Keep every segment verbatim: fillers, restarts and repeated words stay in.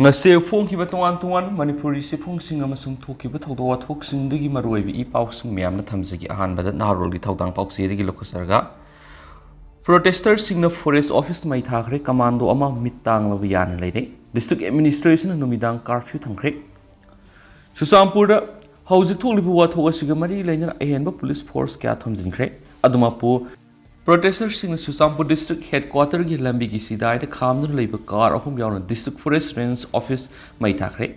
ꯉꯁꯤ ꯐꯣꯡꯈꯤꯕ ꯇꯣꯉꯥꯟ ꯇꯣꯉꯥꯟꯕ ꯃꯅꯤꯄꯨꯔꯤ ꯆꯦꯐꯣꯡꯁꯤꯡ ꯑꯃꯁꯨꯡ ꯊꯣꯛꯈꯤꯕ ꯊꯧꯗꯣꯛ ꯋꯥꯊꯣꯛꯁꯤꯡꯗꯒꯤ ꯃꯔꯨꯑꯣꯏꯕ ꯏ ꯄꯥꯎꯁꯤꯡ ꯃꯌꯥꯝꯅ ꯊꯝꯖꯒꯦ꯫ ꯑꯍꯥꯟꯕꯗ ꯅꯍꯥꯔꯣꯜꯒꯤ ꯊꯧꯗꯥꯡ ꯄꯥꯎꯆꯦꯗꯒꯤ ꯂꯧꯈꯠꯆꯔꯒ, ꯄ꯭ꯔꯣꯇꯦꯁꯇꯔꯁꯤꯡꯅ ꯐꯣꯔꯦꯁ ꯑꯣꯐꯤꯁ ꯃꯩ ꯊꯥꯈ꯭ꯔꯦ꯫ ꯀꯃꯥꯟꯗꯣ ꯑꯃ ꯃꯤꯠ ꯇꯥꯡꯂꯕ ꯌꯥꯅ ꯂꯩꯔꯦ꯫ ꯗꯤꯁꯇ꯭ꯔꯤꯛ ꯑꯦꯗꯃꯤꯅꯤꯁꯇ꯭ꯔꯦꯁꯟꯅ ꯅꯨꯃꯤꯗꯥꯡ ꯀꯥꯔꯐ꯭ꯌꯨ ꯊꯝꯈ꯭ꯔꯦ꯫ ꯆꯨꯔꯆꯥꯟꯄꯨꯔꯗ ꯍꯧꯖꯤꯛ ꯊꯣꯛꯂꯤꯕ ꯋꯥꯊꯣꯛ ꯑꯁꯤꯒ ꯃꯔꯤ ꯂꯩꯅꯅ ꯑꯍꯦꯟꯕ ꯄꯨꯂꯤꯁ ꯐꯣꯔꯁ ꯀꯌꯥ ꯊꯝꯖꯤꯟꯈ꯭ꯔꯦ꯫ ꯑꯗꯨꯃꯛꯄꯨ, ꯄ꯭ꯔꯣꯇꯦꯁꯇꯔꯁꯤꯡꯅ ꯆꯨꯔꯆꯥꯟꯄꯨꯔ ꯗꯤꯁꯇ꯭ꯔꯤꯛ ꯍꯦꯗꯀ꯭ꯋꯥꯇꯔꯒꯤ ꯂꯝꯕꯤꯒꯤ ꯆꯤꯗꯥꯏꯗ ꯈꯥꯝꯗꯨꯅ ꯂꯩꯕ ꯀꯥꯔ ꯑꯍꯨꯝ ꯌꯥꯎꯅ ꯗꯤꯁꯇ꯭ꯔꯤꯛ ꯐꯣꯔꯦꯁ ꯔꯦꯟꯖ ꯑꯣꯐꯤꯁ ꯃꯩ ꯊꯥꯈ꯭ꯔꯦ꯫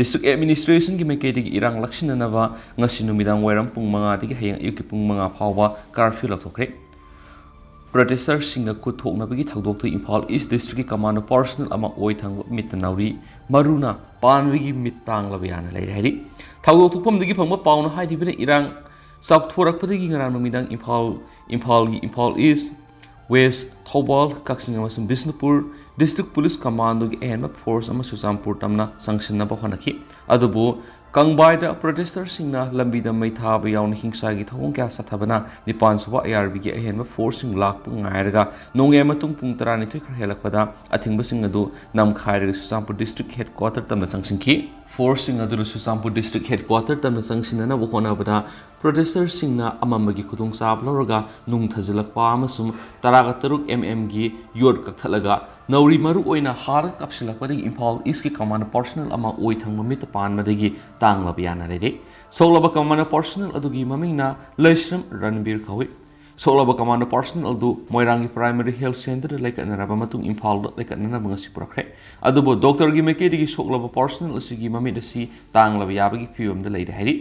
ꯗꯤꯁꯇ꯭ꯔꯤꯛ ꯑꯦꯗꯃꯤꯅꯤꯁꯇ꯭ꯔꯦꯁꯟꯒꯤ ꯃꯥꯏꯀꯩꯗꯒꯤ ꯏꯔꯥꯡ ꯂꯥꯛꯁꯤꯟꯅꯅꯕ ꯉꯁꯤ ꯅꯨꯃꯤꯗꯥꯡ ꯋꯥꯏꯔꯝ ꯄꯨꯡ ꯃꯉꯥꯗꯒꯤ ꯍꯌꯦꯡ ꯑꯌꯨꯛꯀꯤ ꯄꯨꯡ ꯃꯉꯥ ꯐꯥꯎꯕ ꯀꯥꯔꯐ꯭ꯌꯨ ꯂꯥꯎꯊꯣꯛꯈ꯭ꯔꯦ꯫ ꯄ꯭ꯔꯣꯇꯦꯁꯇꯔꯁꯤꯡꯅ ꯈꯨꯠ ꯊꯣꯛꯅꯕꯒꯤ ꯊꯧꯗꯣꯛꯇꯨ ꯏꯝꯐꯥꯜ ꯏꯁ ꯗꯤꯁꯇ꯭ꯔꯤꯛꯀꯤ ꯀꯃꯥꯟꯗꯣ ꯄꯥꯔꯁꯅꯦꯜ ꯑꯃ ꯑꯣꯏ ꯊꯪꯕ ꯃꯤꯠꯇ ꯅꯥꯎꯔꯤ ꯃꯔꯨꯅ ꯄꯥꯟꯕꯒꯤ ꯃꯤꯠ ꯇꯥꯡꯂꯕ ꯌꯥꯅ ꯂꯩꯔꯦ ꯍꯥꯏꯔꯤ꯫ ꯊꯧꯗꯣꯛ ꯊꯣꯛꯐꯝꯗꯒꯤ ꯐꯪꯕ ꯄꯥꯎꯅ ꯍꯥꯏꯔꯤꯕꯅ ꯏꯔꯥꯡ ꯆꯥꯎꯊꯣꯔꯛꯄꯗꯒꯤ ꯉꯔꯥꯡ ꯅꯨꯃꯤꯗꯥꯡ ꯏꯝꯐꯥꯜ, ꯏꯝꯐꯥꯜꯒꯤ ꯏꯝꯐꯥꯜ ꯏꯁ, ꯋꯦꯁ, ꯊꯧꯕꯥꯜ, ꯀꯛꯆꯤꯡ ꯑꯃꯁꯨꯡ ꯕꯤꯁꯅꯨꯄꯨꯔ ꯗꯤꯁꯇ꯭ꯔꯤꯛ ꯄꯨꯂꯤꯁ ꯀꯃꯥꯟꯗꯣꯒꯤ ꯑꯍꯦꯟꯕ ꯐꯣꯔꯁ ꯑꯃ ꯆꯨꯔꯆꯥꯟꯄꯨꯔ ꯇꯝꯅ ꯆꯪꯁꯤꯟꯅꯕ ꯍꯣꯠꯅꯈꯤ꯫ ꯑꯗꯨꯕꯨ ꯀꯪꯕꯥꯏꯗ ꯄ꯭ꯔꯣꯇꯦꯁꯇꯔꯁꯤꯡꯅ ꯂꯝꯕꯤꯗ ꯃꯩ ꯊꯥꯕ ꯌꯥꯎꯅ ꯍꯤꯡꯁꯥꯒꯤ ꯊꯧꯑꯣꯡ ꯀꯌꯥ ꯆꯠꯊꯕꯅ ꯅꯤꯄꯥꯟ ꯁꯨꯕ ꯑꯥꯏ ꯑꯥꯔ ꯕꯤꯒꯤ ꯑꯍꯦꯟꯕ ꯐꯣꯔꯁꯁꯤꯡ ꯂꯥꯛꯄ ꯉꯥꯏꯔꯒ ꯅꯣꯡꯌꯥꯏ ꯃꯇꯨꯡ ꯄꯨꯡ ꯇꯔꯥꯅꯤꯊꯣꯏ ꯈꯔ ꯍꯦꯜꯂꯛꯄꯗ ꯑꯊꯤꯡꯕꯁꯤꯡ ꯑꯗꯨ ꯅꯝꯈꯥꯏꯔꯒ ꯆꯨꯔꯆꯥꯟꯄꯨꯔ ꯗꯤꯁꯇ꯭ꯔꯤꯛ ꯍꯦꯗꯀ꯭ꯋꯥꯇꯔ ꯇꯝꯅ ꯆꯪꯁꯤꯟꯈꯤ꯫ ꯐꯣꯔꯁꯁꯤꯡ ꯑꯗꯨꯅ ꯆꯨꯔꯆꯥꯟꯄꯨꯔ ꯗꯤꯁꯇ꯭ꯔꯤꯛ ꯍꯦꯗꯀ꯭ꯋꯥꯇꯔ ꯇꯝꯅ ꯆꯪꯁꯤꯟꯅꯅꯕ ꯍꯣꯠꯅꯕꯗ ꯄ꯭ꯔꯣꯇꯦꯁꯇꯔꯁꯤꯡꯅ ꯑꯃꯝꯕꯒꯤ ꯈꯨꯗꯣꯡꯆꯥꯕ ꯂꯧꯔꯒ ꯅꯨꯡ ꯊꯥꯖꯤꯜꯂꯛꯄ ꯑꯃꯁꯨꯡ ꯇꯔꯥꯒ ꯇꯔꯨꯛ ꯑꯦꯝ ꯑꯦꯝꯒꯤ ꯌꯣꯠ ꯀꯛꯊꯠꯂꯒ ꯅꯧꯔꯤ ꯃꯔꯨ ꯑꯣꯏꯅ ꯍꯥꯔꯒ ꯀꯥꯞꯁꯤꯜꯂꯛꯄꯗꯒꯤ ꯏꯝꯐꯥꯜ ꯏꯁꯀꯤ ꯀꯃꯥꯟꯗꯣ ꯄꯥꯔꯁꯅꯦꯜ ꯑꯃ ꯑꯣꯏ ꯊꯪꯕ ꯃꯤꯠꯇ ꯄꯥꯟꯕꯗꯒꯤ ꯇꯥꯡꯂꯕ ꯌꯥꯅ ꯂꯩꯔꯦ꯫ ꯁꯣꯛꯂꯕ ꯀꯃꯥꯟꯗꯣ ꯄꯥꯔꯁꯅꯦꯜ ꯑꯗꯨꯒꯤ ꯃꯃꯤꯡꯅ ꯂꯩꯁ꯭ꯔꯝ ꯔꯟꯕꯤꯔ ꯀꯧꯏ꯫ ꯁꯣꯛꯂꯕ ꯀꯃꯥꯟꯗꯣ ꯄꯥꯔꯁꯅꯦꯜ ꯑꯗꯨ ꯃꯣꯏꯔꯥꯡꯒꯤ ꯄ꯭ꯔꯥꯏꯃꯔꯤ ꯍꯦꯜꯊ ꯁꯦꯟꯇꯔꯗ ꯂꯩꯈꯠꯅꯔꯕ ꯃꯇꯨꯡ ꯏꯝꯐꯥꯜꯗ ꯂꯩꯈꯠꯅꯅꯕ ꯉꯁꯤ ꯄꯨꯔꯛꯈ꯭ꯔꯦ꯫ ꯑꯗꯨꯕꯨ ꯗꯣꯛꯇꯔꯒꯤ ꯃꯥꯏꯀꯩꯗꯒꯤ ꯁꯣꯛꯂꯕ ꯄꯥꯔꯁꯅꯦꯜ ꯑꯁꯤꯒꯤ ꯃꯃꯤꯠ ꯑꯁꯤ ꯇꯥꯡꯂꯕ ꯌꯥꯕꯒꯤ ꯐꯤꯕꯝꯗ ꯂꯩꯔꯦ ꯍꯥꯏꯔꯤ꯫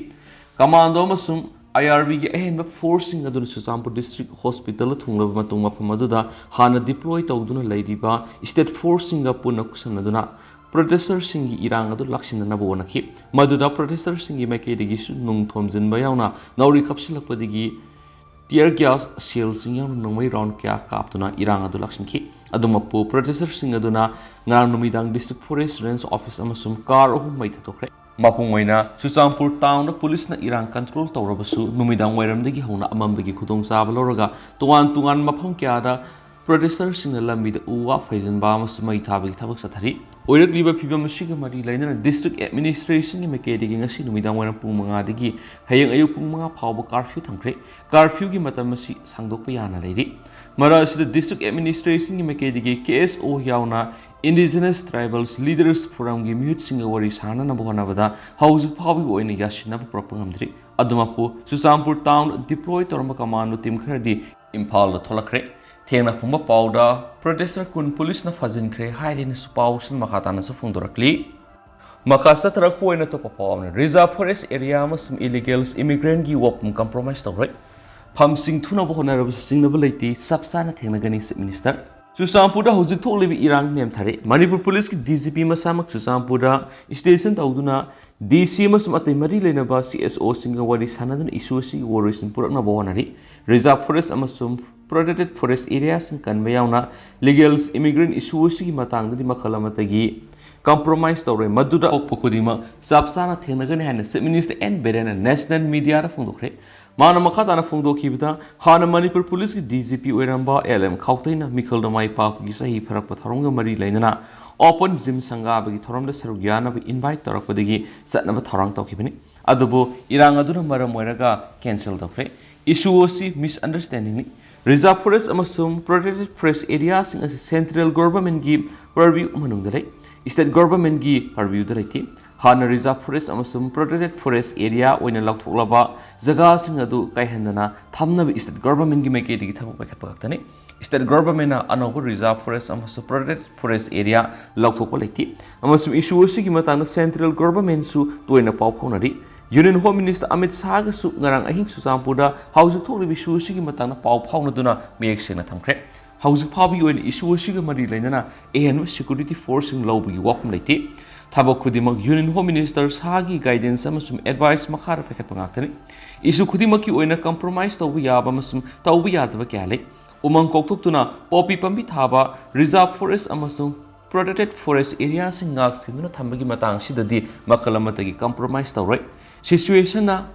ꯀꯃꯥꯟꯗꯣ ꯑꯃꯁꯨꯡ ꯑꯥꯏ ꯑꯥꯔ ꯕꯤꯒꯤ ꯑꯍꯦꯟꯕ ꯐꯣꯔꯁꯁꯤꯡ ꯑꯗꯨꯅ ꯆꯨꯔꯆꯥꯟꯄꯨꯔ ꯗꯤꯁꯇ꯭ꯔꯤꯛ ꯍꯣꯁꯄꯤꯇꯥꯜꯗ ꯊꯨꯡꯂꯕ ꯃꯇꯨꯡ ꯃꯐꯝ ꯑꯗꯨꯗ ꯍꯥꯟꯅ ꯗꯤꯄ꯭ꯂꯣꯏ ꯇꯧꯗꯨꯅ ꯂꯩꯔꯤꯕ ꯁ꯭ꯇꯦꯠ ꯐꯣꯔꯁꯁꯤꯡꯒ ꯄꯨꯟꯅ ꯈꯨꯠꯁꯝꯅꯗꯨꯅ ꯄ꯭ꯔꯣꯇꯦꯁꯇꯔꯁꯤꯡꯒꯤ ꯏꯔꯥꯡ ꯑꯗꯨ ꯂꯥꯛꯁꯤꯟꯅꯅꯕ ꯍꯣꯠꯅꯈꯤ꯫ ꯃꯗꯨꯗ ꯄ꯭ꯔꯣꯇꯦꯁꯇꯔꯁꯤꯡꯒꯤ ꯃꯥꯏꯀꯩꯗꯒꯤꯁꯨ ꯅꯨꯡ ꯊꯣꯝꯖꯤꯟꯕ ꯌꯥꯎꯅ ꯅꯥꯎꯔꯤ ꯀꯥꯞꯁꯤꯜꯂꯛꯄꯗꯒꯤ ꯇꯤꯌꯔ ꯒ꯭ꯌꯥꯁ ꯁꯦꯜꯁꯤꯡ ꯌꯥꯎꯅ ꯅꯣꯡꯃꯩ ꯔꯥꯎꯟ ꯀꯌꯥ ꯀꯥꯞꯇꯨꯅ ꯏꯔꯥꯡ ꯑꯗꯨ ꯂꯥꯛꯁꯤꯟꯈꯤ꯫ ꯑꯗꯨꯃꯛꯄꯨ ꯄ꯭ꯔꯣꯇꯦꯁꯇꯔꯁꯤꯡ ꯑꯗꯨꯅ ꯉꯔꯥꯡ ꯅꯨꯃꯤꯗꯥꯡ ꯗꯤꯁꯇ꯭ꯔꯤꯛ ꯐꯣꯔꯦꯁ ꯔꯦꯟꯖ ꯑꯣꯐꯤꯁ ꯑꯃꯁꯨꯡ ꯀꯥꯔ ꯑꯍꯨꯝ ꯃꯩ ꯊꯥꯗꯣꯛꯈ꯭ꯔꯦ꯫ ꯃꯄꯨꯡ ꯑꯣꯏꯅ ꯆꯨꯔꯆꯥꯟꯄꯨꯔ ꯇꯥꯎꯟꯗ ꯄꯨꯂꯤꯁꯅ ꯏꯔꯥꯡ ꯀꯟꯇ꯭ꯔꯣꯜ ꯇꯧꯔꯕꯁꯨ ꯅꯨꯃꯤꯗꯥꯡ ꯋꯥꯏꯔꯝꯗꯒꯤ ꯍꯧꯅ ꯑꯃꯝꯕꯒꯤ ꯈꯨꯗꯣꯡꯆꯥꯕ ꯂꯧꯔꯒ ꯇꯣꯉꯥꯟ ꯇꯣꯉꯥꯟꯕ ꯃꯐꯝ ꯀꯌꯥꯗ ꯄ꯭ꯔꯣꯇꯦꯁꯇꯔꯁꯤꯡꯅ ꯂꯝꯕꯤꯗ ꯎ ꯋꯥ ꯐꯩꯖꯤꯟꯕ ꯑꯃꯁꯨꯡ ꯃꯩ ꯊꯥꯕꯒꯤ ꯊꯕꯛ ꯆꯠꯊꯔꯤ꯫ ꯑꯣꯏꯔꯛꯂꯤꯕ ꯐꯤꯕꯝ ꯑꯁꯤꯒ ꯃꯔꯤ ꯂꯩꯅꯅ district administrationꯒꯤ ꯃꯥꯏꯀꯩꯗꯒꯤ ꯉꯁꯤ ꯅꯨꯃꯤꯗꯥꯡ ꯋꯥꯏꯔꯝ ꯄꯨꯡ ꯃꯉꯥꯗꯒꯤ ꯍꯌꯦꯡ ꯑꯌꯨꯛ ꯄꯨꯡ ꯃꯉꯥ ꯐꯥꯎꯕ curfew ꯊꯝꯈ꯭ꯔꯦ꯫ Curfewꯒꯤ ꯃꯇꯝ ꯑꯁꯤ ꯁꯥꯡꯗꯣꯛꯄ ꯌꯥꯅ ꯂꯩꯔꯤ꯫ ꯃꯔꯛ ꯑꯁꯤꯗ district administrationꯒꯤ ꯃꯥꯏꯀꯩꯗꯒꯤ KSO ꯌꯥꯎꯅ Indigenous Tribals Leaders Forumꯒꯤ ꯃꯤꯍꯨꯠꯁꯤꯡꯒ ꯋꯥꯔꯤ ꯁꯥꯅꯅꯕ ꯍꯣꯠꯅꯕꯗ ꯍꯧꯖꯤꯛ ꯐꯥꯎꯕꯒꯤ ꯑꯣꯏꯅ ꯌꯥꯁꯤꯟꯅꯕ ꯄꯨꯔꯛꯄ ꯉꯝꯗ꯭ꯔꯤ꯫ ꯑꯗꯨꯃꯛꯄꯨ, ꯆꯨꯔꯆꯥꯟꯄꯨꯔ town deploy ꯇꯧꯔꯝꯕ commando team ꯈꯔꯗꯤ ꯏꯝꯐꯥꯜꯗ ꯊꯣꯛꯂꯛꯈ꯭ꯔꯦ꯫ ꯊꯦꯡꯅ ꯐꯪꯕ ꯄꯥꯎꯗ, protester ꯀꯨꯟ ꯄꯨꯂꯤꯁꯅ ꯐꯥꯖꯤꯟꯈ꯭ꯔꯦ ꯍꯥꯏꯔꯦꯅꯁꯨ ꯄꯥꯎꯁꯤꯅ ꯃꯈꯥ ꯇꯥꯅꯁꯨ ꯐꯣꯡꯗꯣꯔꯛꯂꯤ꯫ ꯃꯈꯥ ꯆꯠꯊꯔꯛꯄ ꯑꯣꯏꯅ ꯑꯇꯣꯞꯄ ꯄꯥꯎ ꯑꯃꯅ, reserve forest area ꯑꯃꯁꯨꯡ illegalꯁ immigrantꯀꯤ ꯋꯥꯐꯝ compromise ꯇꯧꯔꯣꯏ꯫ ꯐꯝꯁꯤꯡ ꯊꯨꯅꯕ ꯍꯣꯠꯅꯔꯕꯁꯨ ꯆꯤꯡꯅꯕ ꯂꯩꯇꯦ, ꯆꯞ ꯆꯥꯅ ꯊꯦꯡꯅꯒꯅꯤ Chief Minister꯫ ꯆꯨꯔꯆꯥꯟꯄꯨꯔꯗ ꯍꯧꯖꯤꯛ ꯊꯣꯛꯂꯤꯕ ꯏꯔꯥꯡ ꯅꯦꯝꯊꯔꯦ꯫ ꯃꯅꯤꯄꯨꯔ ꯄꯨꯂꯤꯁꯀꯤ DGP ꯃꯁꯥꯃꯛ ꯆꯨꯔꯆꯥꯟꯄꯨꯔꯗ station ꯇꯧꯗꯨꯅ DC ꯑꯃꯁꯨꯡ ꯑꯇꯩ ꯃꯔꯤ ꯂꯩꯅꯕ CSOꯁꯤꯡꯒ ꯋꯥꯔꯤ ꯁꯥꯟꯅꯗꯨꯅ issue ꯑꯁꯤꯒꯤ ꯋꯥꯔꯣꯏꯁꯤꯟ ꯄꯨꯔꯛꯅꯕ ꯍꯣꯠꯅꯔꯤ꯫ Reserve forest ꯑꯃꯁꯨꯡ protected forest areaꯁꯤꯡ ꯀꯟꯕ ꯌꯥꯎꯅ illegal immigrant issue ꯑꯁꯤꯒꯤ ꯃꯇꯥꯡꯗꯗꯤ ꯃꯈꯜ ꯑꯃꯠꯇꯒꯤ compromise ꯇꯧꯔꯣꯏ, ꯃꯗꯨꯗ ꯊꯣꯛꯄ ꯈꯨꯗꯤꯡꯃꯛ ꯆꯞ ꯆꯥꯅ ꯊꯦꯡꯅꯒꯅꯤ ꯍꯥꯏꯅ Chief Minister N ꯕꯤꯔꯦꯟꯅ national mediaꯗ ꯐꯣꯡꯗꯣꯛꯈ꯭ꯔꯦ꯫ ꯃꯥꯅ ꯃꯈꯥ ꯇꯥꯅ ꯐꯣꯡꯗꯣꯛꯈꯤꯕꯗ, ꯍꯥꯟꯅ ꯃꯅꯤꯄꯨꯔ ꯄꯨꯂꯤꯁꯀꯤ DGP ꯑꯣꯏꯔꯝꯕ L M ꯈꯥꯎꯇꯩꯅ ꯃꯤꯈꯜꯗ ꯃꯥꯏ ꯄꯥꯛꯄꯒꯤ ꯆꯍꯤ ꯐꯥꯔꯛꯄ ꯊꯧꯔꯝꯒ ꯃꯔꯤ ꯂꯩꯅꯅ open gym ꯁꯪꯒꯥꯕꯒꯤ ꯊꯧꯔꯝꯗ ꯁꯔꯨꯛ ꯌꯥꯅꯕ invite ꯇꯧꯔꯛꯄꯗꯒꯤ ꯆꯠꯅꯕ ꯊꯧꯔꯥꯡ ꯇꯧꯈꯤꯕꯅꯤ꯫ ꯑꯗꯨꯕꯨ ꯏꯔꯥꯡ ꯑꯗꯨꯅ ꯃꯔꯝ ꯑꯣꯏꯔꯒ cancel ꯇꯧꯈ꯭ꯔꯦ꯫ Issue ꯑꯁꯤ misunderstandingꯅꯤ꯫ Reserve forest ꯑꯃꯁꯨꯡ protected forest areaꯁꯤꯡ ꯑꯁꯤ central governmentꯀꯤ purview ꯃꯅꯨꯡꯗ ꯂꯩ, state governmentꯀꯤ purviewꯗ ꯂꯩꯇꯦ꯫ ꯍꯥꯟꯅ reserve forest ꯑꯃꯁꯨꯡ protected forest area ꯑꯣꯏꯅ ꯂꯥꯎꯊꯣꯛꯂꯕ ꯖꯒꯥꯁꯤꯡ ꯑꯗꯨ ꯀꯥꯏꯍꯟꯗꯅ ꯊꯝꯅꯕ state governmentꯀꯤ ꯃꯥꯏꯀꯩꯗꯒꯤ ꯊꯕꯛ ꯄꯥꯏꯈꯠꯄ ꯈꯛꯇꯅꯤ꯫ State governmentꯅ ꯑꯅꯧꯕ reserve forest ꯑꯃꯁꯨꯡ protected forest area ꯂꯥꯎꯊꯣꯛꯄ ꯂꯩꯇꯦ, ꯑꯃꯁꯨꯡ issue ꯑꯁꯤꯒꯤ ꯃꯇꯥꯡꯗ central governmentꯁꯨ ꯇꯣꯏꯅ ꯄꯥꯎ ꯐꯥꯎꯅꯔꯤ꯫ Union Home Minister ꯑꯃꯤꯠ ꯁꯥꯍꯒꯁꯨ ꯉꯔꯥꯡ ꯑꯍꯤꯡ ꯆꯨꯔꯆꯥꯟꯄꯨꯔꯗ ꯍꯧꯖꯤꯛ ꯊꯣꯛꯂꯤꯕ issue ꯑꯁꯤꯒꯤ ꯃꯇꯥꯡꯗ ꯄꯥꯎ ꯐꯥꯎꯅꯗꯨꯅ ꯃꯌꯦꯛ ꯁꯦꯡꯅ ꯊꯝꯈ꯭ꯔꯦ꯫ ꯍꯧꯖꯤꯛ ꯐꯥꯎꯕꯒꯤ ꯑꯣꯏꯅ issue ꯑꯁꯤꯒ ꯃꯔꯤ ꯂꯩꯅꯅ ꯑꯍꯦꯟꯕ security forceꯁꯤꯡ ꯂꯧꯕꯒꯤ ꯋꯥꯐꯝ ꯂꯩꯇꯦ꯫ ꯊꯕꯛ ꯈꯨꯗꯤꯡꯃꯛ Union Home Minister ꯁꯥꯍꯒꯤ guidance ꯑꯃꯁꯨꯡ advice ꯃꯈꯥꯗ ꯄꯥꯏꯈꯠꯄ ꯉꯥꯛꯇꯅꯤ꯫ Issue ꯈꯨꯗꯤꯡꯃꯛꯀꯤ ꯑꯣꯏꯅ compromise ꯇꯧꯕ ꯌꯥꯕ ꯑꯃꯁꯨꯡ ꯇꯧꯕ ꯌꯥꯗꯕ ꯀꯌꯥ ꯂꯩ꯫ ꯎꯃꯪ ꯀꯣꯛꯊꯣꯛꯇꯨꯅ ꯄꯣꯄꯤ ꯄꯥꯝꯕꯤ ꯊꯥꯕ, reserve forest ꯑꯃꯁꯨꯡ protected forest areaꯁꯤꯡ ꯉꯥꯛ ꯁꯦꯟꯗꯨꯅ ꯊꯝꯕꯒꯤ ꯃꯇꯥꯡꯁꯤꯗꯗꯤ ꯃꯈꯜ ꯑꯃꯠꯇꯒꯤ compromise ꯇꯧꯔꯣꯏ꯫ Situationꯅ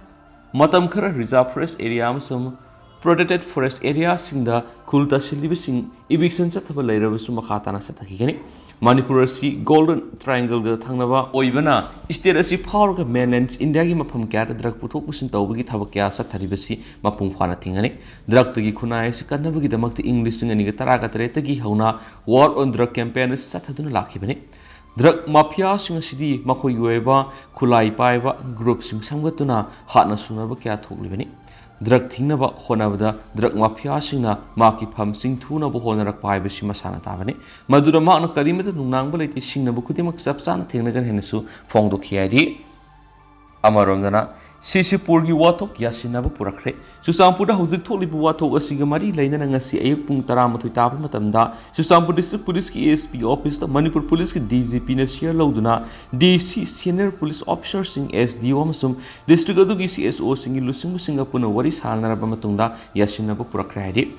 ꯃꯇꯝ ꯈꯔ reserve forest area ꯑꯃꯁꯨꯡ protected forest areaꯁꯤꯡꯗ ꯈꯨꯜ ꯇꯥꯁꯤꯜꯂꯤꯕꯁꯤꯡ eviction ꯆꯠꯊꯕ ꯂꯩꯔꯕꯁꯨ ꯃꯈꯥ ꯇꯥꯅ ꯆꯠꯊꯈꯤꯒꯅꯤ꯫ ꯃꯅꯤꯄꯨꯔ ꯑꯁꯤ Golden Triangleꯒ ꯊꯪꯅꯕ ꯑꯣꯏꯕꯅ, state ꯑꯁꯤ ꯐꯥꯎꯔꯒ mainland Indiaꯒꯤ ꯃꯐꯝ ꯀꯌꯥꯗ drug ꯄꯨꯊꯣꯛ ꯄꯨꯁꯤꯟ ꯇꯧꯕꯒꯤ ꯊꯕꯛ ꯀꯌꯥ ꯆꯠꯊꯔꯤꯕꯁꯤ ꯃꯄꯨꯡ ꯐꯥꯅ ꯊꯤꯡꯒꯅꯤ꯫ Drugꯇꯒꯤ ꯈꯨꯟꯅꯥꯏ ꯑꯁꯤ ꯀꯟꯅꯕꯒꯤꯗꯃꯛꯇ ꯏꯪ ꯂꯤꯁꯤꯡ ꯑꯅꯤꯒ ꯇꯔꯥꯒ ꯇꯔꯦꯠꯇꯒꯤ ꯍꯧꯅ War on Drug campaign ꯑꯁꯤ ꯆꯠꯊꯗꯨꯅ ꯂꯥꯛꯈꯤꯕꯅꯤ꯫ Drug mafiaꯁꯤꯡ ꯑꯁꯤꯗꯤ ꯃꯈꯣꯏꯒꯤ ꯑꯣꯏꯕ ꯈꯨꯠꯂꯥꯏ ꯄꯥꯏꯕ groupꯁꯤꯡ ꯁꯦꯝꯒꯠꯇꯨꯅ ꯍꯥꯠꯅ ꯁꯨꯅꯕ ꯀꯌꯥ ꯊꯣꯛꯂꯤꯕꯅꯤ꯫ Drug ꯊꯤꯡꯅꯕ ꯍꯣꯠꯅꯕꯗ drug mafiaꯁꯤꯡꯅ ꯃꯍꯥꯛꯀꯤ ꯐꯝꯁꯤꯡ ꯊꯨꯅꯕ ꯍꯣꯠꯅꯔꯛꯄ ꯍꯥꯏꯕꯁꯤ ꯃꯁꯥꯅ ꯇꯥꯕꯅꯤ꯫ ꯃꯗꯨꯗ ꯃꯍꯥꯛꯅ ꯀꯔꯤꯃꯠꯇ ꯅꯨꯡꯅꯥꯡꯕ ꯂꯩꯇꯦ, ꯁꯤꯡꯅꯕ ꯈꯨꯗꯤꯡꯃꯛ ꯆꯞ ꯆꯥꯅ ꯊꯦꯡꯅꯒꯅꯤ ꯍꯥꯏꯅꯁꯨ ꯐꯣꯡꯗꯣꯛꯈꯤ ꯍꯥꯏꯔꯤ꯫ ꯑꯃꯔꯣꯝꯗꯅ, ꯁꯤꯁꯤꯄꯨꯔꯒꯤ ꯋꯥꯊꯣꯛ ꯌꯥꯁꯤꯟꯅꯕ ꯄꯨꯔꯛꯈ꯭ꯔꯦ꯫ ꯆꯨꯔꯆꯥꯟꯄꯨꯔꯗ ꯍꯧꯖꯤꯛ ꯊꯣꯛꯂꯤꯕ ꯋꯥꯊꯣꯛ ꯑꯁꯤꯒ ꯃꯔꯤ ꯂꯩꯅꯅ ꯉꯁꯤ ꯑꯌꯨꯛ ꯄꯨꯡ ꯇꯔꯥꯃꯥꯊꯣꯏ ꯇꯥꯕ ꯃꯇꯝꯗ Churachandpur district policeꯀꯤ ASP officeꯇ Manipur policeꯀꯤ DGPꯅ share ꯂꯧꯗꯨꯅ DC senior police officerꯁꯤꯡ, SDO ꯑꯃꯁꯨꯡ district ꯑꯗꯨꯒꯤ CSOꯁꯤꯡꯒꯤ ꯂꯨꯆꯤꯡꯕꯁꯤꯡꯒ ꯄꯨꯟꯅ ꯋꯥꯔꯤ ꯁꯥꯅꯔꯕ ꯃꯇꯨꯡꯗ ꯌꯥꯁꯤꯟꯅꯕ ꯄꯨꯔꯛꯈ꯭ꯔꯦ ꯍꯥꯏꯔꯤ꯫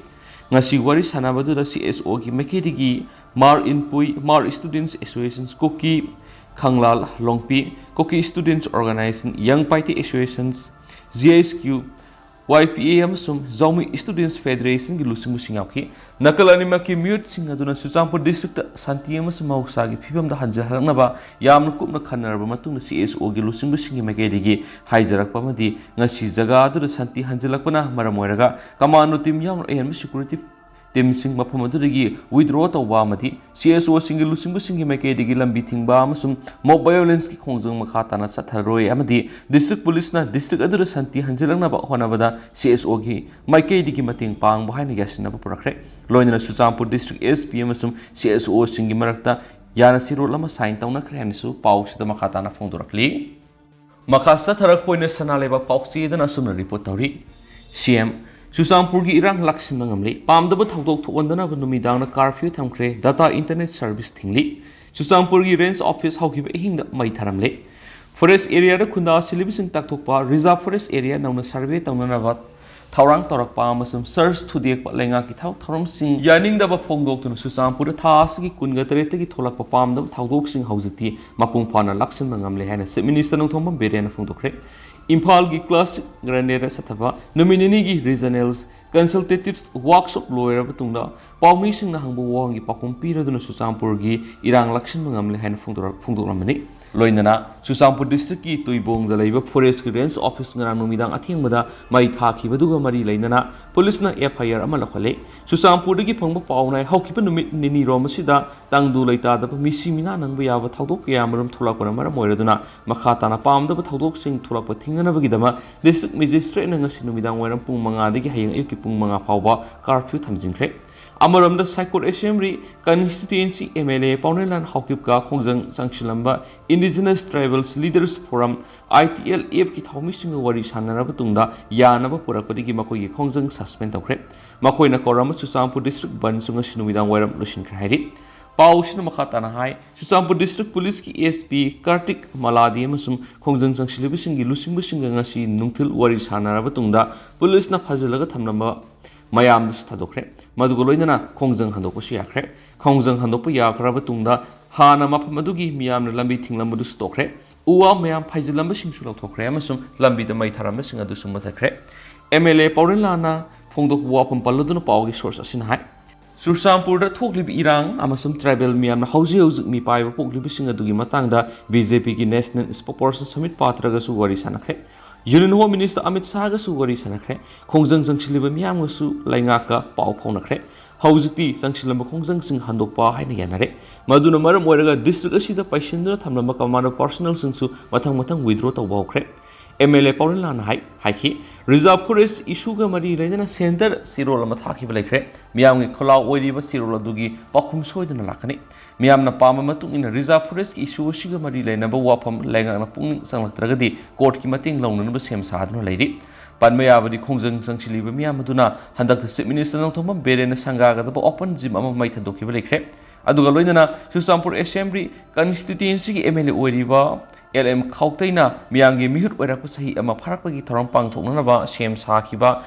ꯉꯁꯤ ꯋꯥꯔꯤ ꯁꯥꯟꯅꯕꯗꯨꯗ CSOꯒꯤ ꯃꯥꯏꯀꯩꯗꯒꯤ ꯃꯥꯔ ꯏꯟꯄꯨꯏ, ꯃꯥꯔ Students Associations ꯀꯨꯀꯤ, ꯈꯪꯂꯥꯜ ꯂꯣꯡꯄꯤ, ꯀꯨꯀꯤ Students Organization, Young Paite Associations, GSQ, YPA ꯑꯃꯁꯨꯡ ꯖꯥꯎꯃꯤ Students Federationꯒꯤ ꯂꯨꯆꯤꯡꯕꯁꯤꯡ ꯌꯥꯎꯈꯤ꯫ ꯅꯥꯀꯜ ꯑꯅꯤꯃꯛꯀꯤ ꯃꯤꯑꯣꯏꯁꯤꯡ ꯑꯗꯨꯅ ꯆꯨꯔꯆꯥꯟꯄꯨꯔ districtꯇ ꯁꯥꯟꯇꯤ ꯑꯃꯁꯨꯡ ꯃꯍꯧꯁꯥꯒꯤ ꯐꯤꯕꯝꯗ ꯍꯟꯖꯤꯜꯍꯜꯂꯛꯅꯕ ꯌꯥꯝꯅ ꯀꯨꯞꯅ ꯈꯟꯅꯔꯕ ꯃꯇꯨꯡꯗ CSOꯒꯤ ꯂꯨꯆꯤꯡꯕꯁꯤꯡꯒꯤ ꯃꯥꯏꯀꯩꯗꯒꯤ ꯍꯥꯏꯖꯔꯛꯄ ꯑꯃꯗꯤ ꯉꯁꯤ ꯖꯒꯥ ꯑꯗꯨꯗ ꯁꯥꯟꯇꯤ ꯍꯟꯖꯤꯜꯂꯛꯄꯅ ꯃꯔꯝ ꯑꯣꯏꯔꯒ commando team ꯌꯥꯎꯅ ꯑꯍꯦꯟꯕ security teamꯁꯤꯡ ꯃꯐꯝ ꯑꯗꯨꯗꯒꯤ withdraw ꯇꯧꯕ ꯑꯃꯗꯤ CSOꯁꯤꯡꯒꯤ ꯂꯨꯆꯤꯡꯕꯁꯤꯡꯒꯤ ꯃꯥꯏꯀꯩꯗꯒꯤ ꯂꯝꯕꯤ ꯊꯤꯡꯕ ꯑꯃꯁꯨꯡ mob violenceꯀꯤ ꯈꯣꯡꯖꯪ ꯃꯈꯥ ꯇꯥꯅ ꯆꯠꯊꯔꯔꯣꯏ ꯑꯃꯗꯤ district policeꯅ district ꯑꯗꯨꯗ ꯁꯥꯟꯇꯤ ꯍꯟꯖꯤꯜꯂꯛꯅꯕ ꯍꯣꯠꯅꯕꯗ CSOꯒꯤ ꯃꯥꯏꯀꯩꯗꯒꯤ ꯃꯇꯦꯡ ꯄꯥꯡꯕ ꯍꯥꯏꯅ ꯌꯥꯁꯤꯟꯅꯕ ꯄꯨꯔꯛꯈ꯭ꯔꯦ꯫ ꯂꯣꯏꯅꯅ ꯆꯨꯔꯆꯥꯟꯄꯨꯔ district SP ꯑꯃꯁꯨꯡ CSOꯁꯤꯡꯒꯤ ꯃꯔꯛꯇ ꯌꯥꯅ ꯁꯤꯔꯣꯜ ꯑꯃ sign ꯇꯧꯅꯈ꯭ꯔꯦ ꯍꯥꯏꯅꯁꯨ ꯄꯥꯎꯁꯤꯗ ꯃꯈꯥ ꯇꯥꯅ ꯐꯣꯡꯗꯣꯔꯛꯂꯤ꯫ ꯃꯈꯥ ꯆꯠꯊꯔꯛꯄ ꯑꯣꯏꯅ ꯁꯅꯥ ꯂꯩꯕꯥꯛ ꯄꯥꯎꯆꯦꯗꯅ ꯑꯁꯨꯝꯅ report ꯇꯧꯔꯤ꯫ CM, ꯆꯨꯔꯆꯥꯟꯄꯨꯔꯒꯤ ꯏꯔꯥꯡ ꯂꯥꯛꯁꯤꯟꯕ ꯉꯝꯂꯦ꯫ ꯄꯥꯝꯗꯕ ꯊꯧꯗꯣꯛ ꯊꯣꯛꯍꯟꯗꯅꯕ ꯅꯨꯃꯤꯗꯥꯡꯗ curfew ꯊꯝꯈ꯭ꯔꯦ꯫ Data internet service ꯊꯤꯡꯂꯤ꯫ ꯆꯨꯔꯆꯥꯟꯄꯨꯔꯒꯤ range office ꯍꯧꯈꯤꯕ ꯑꯍꯤꯡꯗ ꯃꯩ ꯊꯥꯔꯝꯂꯦ꯫ Forest areaꯗ ꯈꯨꯟꯗꯥ ꯁꯤꯜꯂꯤꯕꯁꯤꯡ ꯇꯥꯛꯊꯣꯛꯄ, reserve forest area ꯅꯧꯅ survey ꯇꯧꯅꯅꯕ ꯊꯧꯔꯥꯡ ꯇꯧꯔꯛꯄ ꯑꯃꯁꯨꯡ search ꯊꯨꯗꯦꯛꯄ ꯂꯩꯉꯥꯛꯀꯤ ꯊꯕꯛ ꯊꯧꯔꯝꯁꯤꯡ ꯌꯥꯅꯤꯡꯗꯕ ꯐꯣꯡꯗꯣꯛꯇꯨꯅ ꯆꯨꯔꯆꯥꯟꯄꯨꯔꯗ ꯊꯥ ꯑꯁꯤꯒꯤ ꯀꯨꯟꯒ ꯇꯔꯦꯠꯇꯒꯤ ꯊꯣꯛꯂꯛꯄ ꯄꯥꯝꯗꯕ ꯊꯧꯗꯣꯛꯁꯤꯡ ꯍꯧꯖꯤꯛꯇꯤ ꯃꯄꯨꯡ ꯐꯥꯅ ꯂꯥꯛꯁꯤꯟꯕ ꯉꯝꯂꯦ ꯍꯥꯏꯅ Chief Minister ꯅꯣꯡꯊꯣꯝꯕꯝ ꯕꯤꯔꯦꯟꯅ ꯐꯣꯡꯗꯣꯛꯈ꯭ꯔꯦ꯫ ꯏꯝꯐꯥꯜꯒꯤ classic ꯒ꯭ꯔꯦꯅꯦꯗꯔ ꯆꯠꯊꯕ ꯅꯨꯃꯤꯠ ꯅꯤꯅꯤꯒꯤ regional consultative workshop ꯂꯣꯏꯔꯕ ꯇꯨꯡꯗ ꯄꯥꯎꯃꯤꯁꯤꯡꯅ ꯍꯪꯕ ꯋꯥꯍꯪꯒꯤ ꯄꯥꯎꯈꯨꯝ ꯄꯤꯔꯗꯨꯅ ꯆꯨꯔꯆꯥꯟꯄꯨꯔꯒꯤ ꯏꯔꯥꯡ ꯂꯥꯛꯁꯤꯟꯕ ꯉꯝꯂꯦ ꯍꯥꯏꯅ ꯐꯣꯡꯗꯣꯔꯛ-, ꯐꯣꯡꯗꯣꯛꯂꯝꯕꯅꯤ꯫ ꯂꯣꯏꯅꯅ ꯆꯨꯔꯆꯥꯟꯄꯨꯔ district ꯀꯤ ꯇꯨꯏꯕꯣꯡꯗ ꯂꯩꯕ forest ꯀꯤ range office ꯉꯔꯥꯡ ꯅꯨꯃꯤꯗꯥꯡ ꯑꯊꯦꯡꯕꯗ ꯃꯩ ꯊꯥꯈꯤꯕꯗꯨꯒ ꯃꯔꯤ ꯂꯩꯅꯅ ꯄꯨꯂꯤꯁꯅ F I R ꯑꯃ ꯂꯧꯈꯠꯂꯦ꯫ ꯆꯨꯔꯆꯥꯟꯄꯨꯔꯗꯒꯤ ꯐꯪꯕ ꯄꯥꯎꯅ ꯍꯥꯏ, ꯍꯧꯈꯤꯕ ꯅꯨꯃꯤꯠ ꯅꯤꯅꯤ ꯔꯣꯝ ꯑꯁꯤꯗ ꯇꯪꯗꯨ ꯂꯩꯇꯥꯗꯕ ꯃꯤꯁꯤ ꯃꯤꯅꯥ ꯅꯪꯕ ꯌꯥꯕ ꯊꯧꯗꯣꯛ ꯀꯌꯥ ꯑꯃꯔꯣꯝ ꯊꯣꯛꯂꯛꯄꯅ ꯃꯔꯝ ꯑꯣꯏꯔꯗꯨꯅ ꯃꯈꯥ ꯇꯥꯅ ꯄꯥꯝꯗꯕ ꯊꯧꯗꯣꯛꯁꯤꯡ ꯊꯣꯛꯂꯛꯄ ꯊꯤꯡꯅꯅꯕꯒꯤꯗꯃꯛ district magistrate ꯅ ꯉꯁꯤ ꯅꯨꯃꯤꯗꯥꯡ ꯋꯥꯏꯔꯝ ꯄꯨꯡ ꯃꯉꯥꯗꯒꯤ ꯍꯌꯦꯡ ꯑꯌꯨꯛꯀꯤ ꯄꯨꯡ ꯃꯉꯥ ꯐꯥꯎꯕ curfew ꯊꯝꯖꯤꯟꯈ꯭ꯔꯦ꯫ ꯑꯃꯔꯣꯝꯗ ꯁꯥꯏꯀꯣꯠ assembly constituency M L A ꯄꯥꯎꯅꯦꯂꯥꯟ ꯍꯥꯎꯀꯤꯞꯀ ꯈꯣꯡꯖꯪ ꯆꯪꯁꯤꯜꯂꯝꯕ Indigenous Tribals Leaders Forum, I T L F ꯀꯤ ꯊꯧꯃꯤꯁꯤꯡꯒ ꯋꯥꯔꯤ ꯁꯥꯟꯅꯔꯕ ꯇꯨꯡꯗ ꯌꯥꯅꯕ ꯄꯨꯔꯛꯄꯗꯒꯤ ꯃꯈꯣꯏꯒꯤ ꯈꯣꯡꯖꯪ suspend ꯇꯧꯈ꯭ꯔꯦ꯫ ꯃꯈꯣꯏꯅ ꯀꯧꯔꯝꯕ ꯆꯨꯔꯆꯥꯟꯄꯨꯔ district ꯕꯟꯁꯨ ꯉꯁꯤ ꯅꯨꯃꯤꯗꯥꯡ ꯋꯥꯏꯔꯝ ꯂꯣꯏꯁꯤꯟꯈ꯭ꯔꯦ ꯍꯥꯏꯔꯤ꯫ ꯄꯥꯎꯁꯤꯅ ꯃꯈꯥ ꯇꯥꯅ ꯍꯥꯏ, ꯆꯨꯔꯆꯥꯟꯄꯨꯔ district ꯄꯨꯂꯤꯁꯀꯤ S P ꯀꯥꯔꯇꯤꯛ ꯃꯂꯥꯗꯤ ꯑꯃꯁꯨꯡ ꯈꯣꯡꯖꯪ ꯆꯪꯁꯤꯜꯂꯤꯕꯁꯤꯡꯒꯤ ꯂꯨꯆꯤꯡꯕꯁꯤꯡꯒ ꯉꯁꯤ ꯅꯨꯡꯊꯤꯜ ꯋꯥꯔꯤ ꯁꯥꯟꯅꯔꯕ ꯇꯨꯡꯗ ꯄꯨꯂꯤꯁꯅ ꯐꯥꯖꯤꯜꯂꯒ ꯊꯝꯂꯝꯕ ꯃꯌꯥꯝꯗꯨꯁꯨ ꯊꯥꯗꯣꯛꯈ꯭ꯔꯦ꯫ ꯃꯗꯨꯒ ꯂꯣꯏꯅꯅ ꯈꯣꯡꯖꯪ ꯍꯟꯗꯣꯛꯄꯁꯨ ꯌꯥꯈ꯭ꯔꯦ꯫ ꯈꯣꯡꯖꯪ ꯍꯟꯗꯣꯛꯄ ꯌꯥꯈ꯭ꯔꯕ ꯇꯨꯡꯗ ꯍꯥꯟꯅ ꯃꯐꯝ ꯑꯗꯨꯒꯤ ꯃꯤꯌꯥꯝꯅ ꯂꯝꯕꯤ ꯊꯤꯡꯂꯝꯕꯗꯨꯁꯨ ꯇꯣꯛꯈ꯭ꯔꯦ꯫ ꯎ ꯋꯥ ꯃꯌꯥꯝ ꯐꯩꯖꯤꯜꯂꯝꯕꯁꯤꯡꯁꯨ ꯂꯧꯊꯣꯛꯈ꯭ꯔꯦ ꯑꯃꯁꯨꯡ ꯂꯝꯕꯤꯗ ꯃꯩ ꯊꯥꯔꯝꯕꯁꯤꯡ ꯑꯗꯨꯁꯨ ꯃꯨꯊꯠꯈ꯭ꯔꯦ꯫ M L A ꯄꯥꯎꯔꯦꯟꯂꯥꯅ ꯐꯣꯡꯗꯣꯛꯄ ꯋꯥꯐꯝ ꯄꯜꯂꯗꯨꯅ ꯄꯥꯎꯒꯤ source ꯑꯁꯤꯅ ꯍꯥꯏ, ꯆꯨꯔꯆꯥꯟꯄꯨꯔꯗ ꯊꯣꯛꯂꯤꯕ ꯏꯔꯥꯡ ꯑꯃꯁꯨꯡ tribal ꯃꯤꯌꯥꯝꯅ ꯍꯧꯖꯤꯛ ꯍꯧꯖꯤꯛ ꯃꯤꯄꯥꯏꯕ ꯄꯣꯛꯂꯤꯕꯁꯤꯡ ꯑꯗꯨꯒꯤ ꯃꯇꯥꯡꯗ B J P ꯒꯤ National Spokesperson ꯁꯃꯤꯠ ꯄꯥꯇ꯭ꯔꯒꯁꯨ ꯋꯥꯔꯤ ꯁꯥꯟꯅꯈ꯭ꯔꯦ꯫ Union Home Minister ꯑꯃꯤꯠ ꯁꯥꯍꯒꯁꯨ ꯋꯥꯔꯤ ꯁꯥꯟꯅꯈ꯭ꯔꯦ꯫ ꯈꯣꯡꯖꯪ ꯆꯪꯁꯤꯜꯂꯤꯕ ꯃꯤꯌꯥꯝꯒꯁꯨ ꯂꯩꯉꯥꯛꯀ ꯄꯥꯎ ꯐꯥꯎꯅꯈ꯭ꯔꯦ꯫ ꯍꯧꯖꯤꯛꯇꯤ ꯆꯪꯁꯤꯜꯂꯝꯕ ꯈꯣꯡꯖꯪꯁꯤꯡ ꯍꯟꯗꯣꯛꯄ ꯍꯥꯏꯅ ꯌꯥꯅꯔꯦ꯫ ꯃꯗꯨꯅ ꯃꯔꯝ ꯑꯣꯏꯔꯒ district ꯑꯁꯤꯗ ꯄꯩꯁꯤꯟꯗꯨꯅ ꯊꯝꯂꯝꯕ commando personnel ꯁꯤꯡꯁꯨ ꯃꯊꯪ ꯃꯊꯪ withdraw ꯇꯧꯕ ꯍꯧꯈ꯭ꯔꯦ꯫ M L A ꯄꯥꯎꯔꯦꯟꯂꯥꯅ ꯍꯥꯏ, ꯍꯥꯏꯈꯤ, Reserve Forest issue ꯒ ꯃꯔꯤ ꯂꯩꯅꯅ centre ꯆꯦꯔꯣꯜ ꯑꯃ ꯊꯥꯈꯤꯕ ꯂꯩꯈ꯭ꯔꯦ꯫ ꯃꯤꯌꯥꯝꯒꯤ ꯈꯣꯜꯂꯥꯎ ꯑꯣꯏꯔꯤꯕ ꯆꯦꯔꯣꯜ ꯑꯗꯨꯒꯤ ꯄꯥꯎꯈꯨꯝ ꯁꯣꯏꯗꯅ ꯂꯥꯛꯀꯅꯤ꯫ ꯃꯤꯌꯥꯝꯅ ꯄꯥꯝꯕ ꯃꯇꯨꯡ ꯏꯟꯅ Reserve Forest ꯀꯤ issue ꯑꯁꯤꯒ ꯃꯔꯤ ꯂꯩꯅꯕ ꯋꯥꯐꯝ ꯂꯩꯉꯥꯛꯅ ꯄꯨꯛꯅꯤꯡ ꯆꯪꯂꯛꯇ꯭ꯔꯒꯗꯤ court ꯀꯤ ꯃꯇꯦꯡ ꯂꯧꯅꯅꯕ ꯁꯦꯝ ꯁꯥꯗꯨꯅ ꯂꯩꯔꯤ꯫ ꯄꯟꯕ ꯌꯥꯕꯗꯤ ꯈꯣꯡꯖꯪ ꯆꯪꯁꯤꯜꯂꯤꯕ ꯃꯤꯌꯥꯝ ꯑꯗꯨꯅ ꯍꯟꯗꯛꯇ Chief Minister Nongthombam ꯕꯤꯔꯦꯟꯅ ꯁꯪꯒꯥꯒꯗꯕ open gym ꯑꯃ ꯃꯩ ꯊꯥꯗꯣꯛꯈꯤꯕ ꯂꯩꯈ꯭ꯔꯦ꯫ ꯑꯗꯨꯒ ꯂꯣꯏꯅꯅ ꯆꯨꯔꯆꯥꯟꯄꯨꯔ Assembly constituency ꯒꯤ M L A ꯑꯣꯏꯔꯤꯕ L M ꯈꯥꯎꯇꯩꯅ ꯃꯤꯌꯥꯝꯒꯤ ꯃꯤꯍꯨꯠ ꯑꯣꯏꯔꯛꯄ ꯆꯍꯤ ꯑꯃ ꯐꯥꯔꯛꯄꯒꯤ ꯊꯧꯔꯝ ꯄꯥꯡꯊꯣꯛꯅꯅꯕ ꯁꯦꯝ ꯁꯥꯈꯤꯕ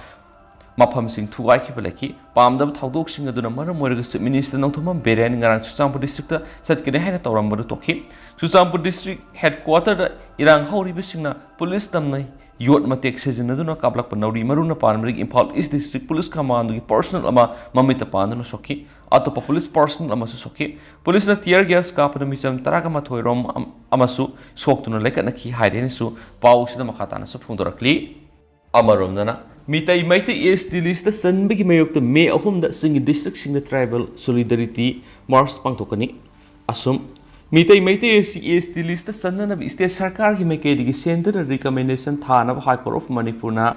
ꯃꯐꯝꯁꯤꯡ ꯊꯨꯒꯥꯏꯈꯤꯕ ꯂꯩꯈꯤ꯫ ꯄꯥꯝꯗꯕ ꯊꯧꯗꯣꯛꯁꯤꯡ ꯑꯗꯨꯅ ꯃꯔꯝ ꯑꯣꯏꯔꯒ Chief Minister ꯅꯣꯡꯊꯣꯝꯕꯝ ꯕꯤꯔꯦꯟ ꯉꯔꯥꯡ ꯆꯨꯔꯆꯥꯟꯄꯨꯔ district ꯇ ꯆꯠꯀꯅꯤ ꯍꯥꯏꯅ ꯇꯧꯔꯝꯕꯗꯨ ꯇꯣꯛꯈꯤ꯫ ꯆꯨꯔꯆꯥꯟꯄꯨꯔ district headquarter ꯗ ꯏꯔꯥꯡ ꯍꯧꯔꯤꯕꯁꯤꯡꯅ ꯄꯨꯂꯤꯁ ꯇꯝꯅꯩ ꯌꯣꯠ ꯃꯇꯦꯛ ꯁꯤꯖꯤꯟꯅꯗꯨꯅ ꯀꯥꯞꯂꯛꯄ ꯅꯥꯎꯔꯤ ꯃꯔꯨꯅ ꯄꯥꯟꯕꯗꯒꯤ ꯏꯝꯐꯥꯜ ꯏꯁ ꯗꯤꯁꯇ꯭ꯔꯤꯛ ꯄꯨꯂꯤꯁ ꯀꯃꯥꯟꯗꯣꯒꯤ ꯄꯔꯁꯅꯦꯜ ꯑꯃ ꯃꯃꯤꯠꯇ ꯄꯥꯟꯗꯨꯅ ꯁꯣꯛꯈꯤ꯫ ꯑꯇꯣꯞꯄ ꯄꯨꯂꯤꯁ ꯄꯔꯁꯅꯦꯜ ꯑꯃꯁꯨ ꯁꯣꯛꯈꯤ꯫ ꯄꯨꯂꯤꯁꯅ ꯇꯤꯌꯔ ꯒ꯭ꯌꯥꯁ ꯀꯥꯞꯄꯗ ꯃꯤꯆꯝ ꯇꯔꯥꯒ ꯃꯥꯊꯣꯏ ꯔꯣꯝ ꯑꯃꯁꯨ ꯁꯣꯛꯇꯨꯅ ꯂꯩꯈꯠꯅꯈꯤ ꯍꯥꯏꯔꯦꯅꯁꯨ ꯄꯥꯎ ꯑꯁꯤꯗ ꯃꯈꯥ ꯇꯥꯅꯁꯨ ꯐꯣꯡꯗꯣꯔꯛꯂꯤ꯫ ꯑꯃꯔꯣꯝꯗꯅ, ꯃꯤꯇꯩ ꯃꯩꯇꯩ ꯑꯦꯁ ꯇꯤ ꯂꯤꯁꯇ ꯆꯟꯕꯒꯤ ꯃꯥꯌꯣꯛꯇ ꯃꯦ ꯑꯍꯨꯝꯗ ꯆꯤꯡꯒꯤ ꯗꯤꯁꯇ꯭ꯔꯤꯛꯁꯤꯡꯗ ꯇ꯭ꯔꯥꯏꯕꯦꯜ ꯁꯣꯂꯤꯗꯥꯔꯤꯇꯤ ꯃꯥꯔꯆ ꯄꯥꯡꯊꯣꯛꯀꯅꯤ꯫ ꯑꯁꯨꯝ, ꯃꯤꯇꯩ ꯃꯩꯇꯩ ꯑꯁꯤ ꯑꯦꯁ ꯇꯤ ꯂꯤꯁꯇ ꯆꯟꯅꯅꯕ ꯁ꯭ꯇꯦꯠ ꯁꯔꯀꯥꯔꯒꯤ ꯃꯥꯏꯀꯩꯗꯒꯤ ꯁꯦꯟꯇꯔꯅ ꯔꯤꯀꯃꯦꯟꯗꯦꯁꯟ ꯊꯥꯅꯕ ꯍꯥꯏ ꯀꯣꯔꯠ ꯑꯣꯐ ꯃꯅꯤꯄꯨꯔꯅ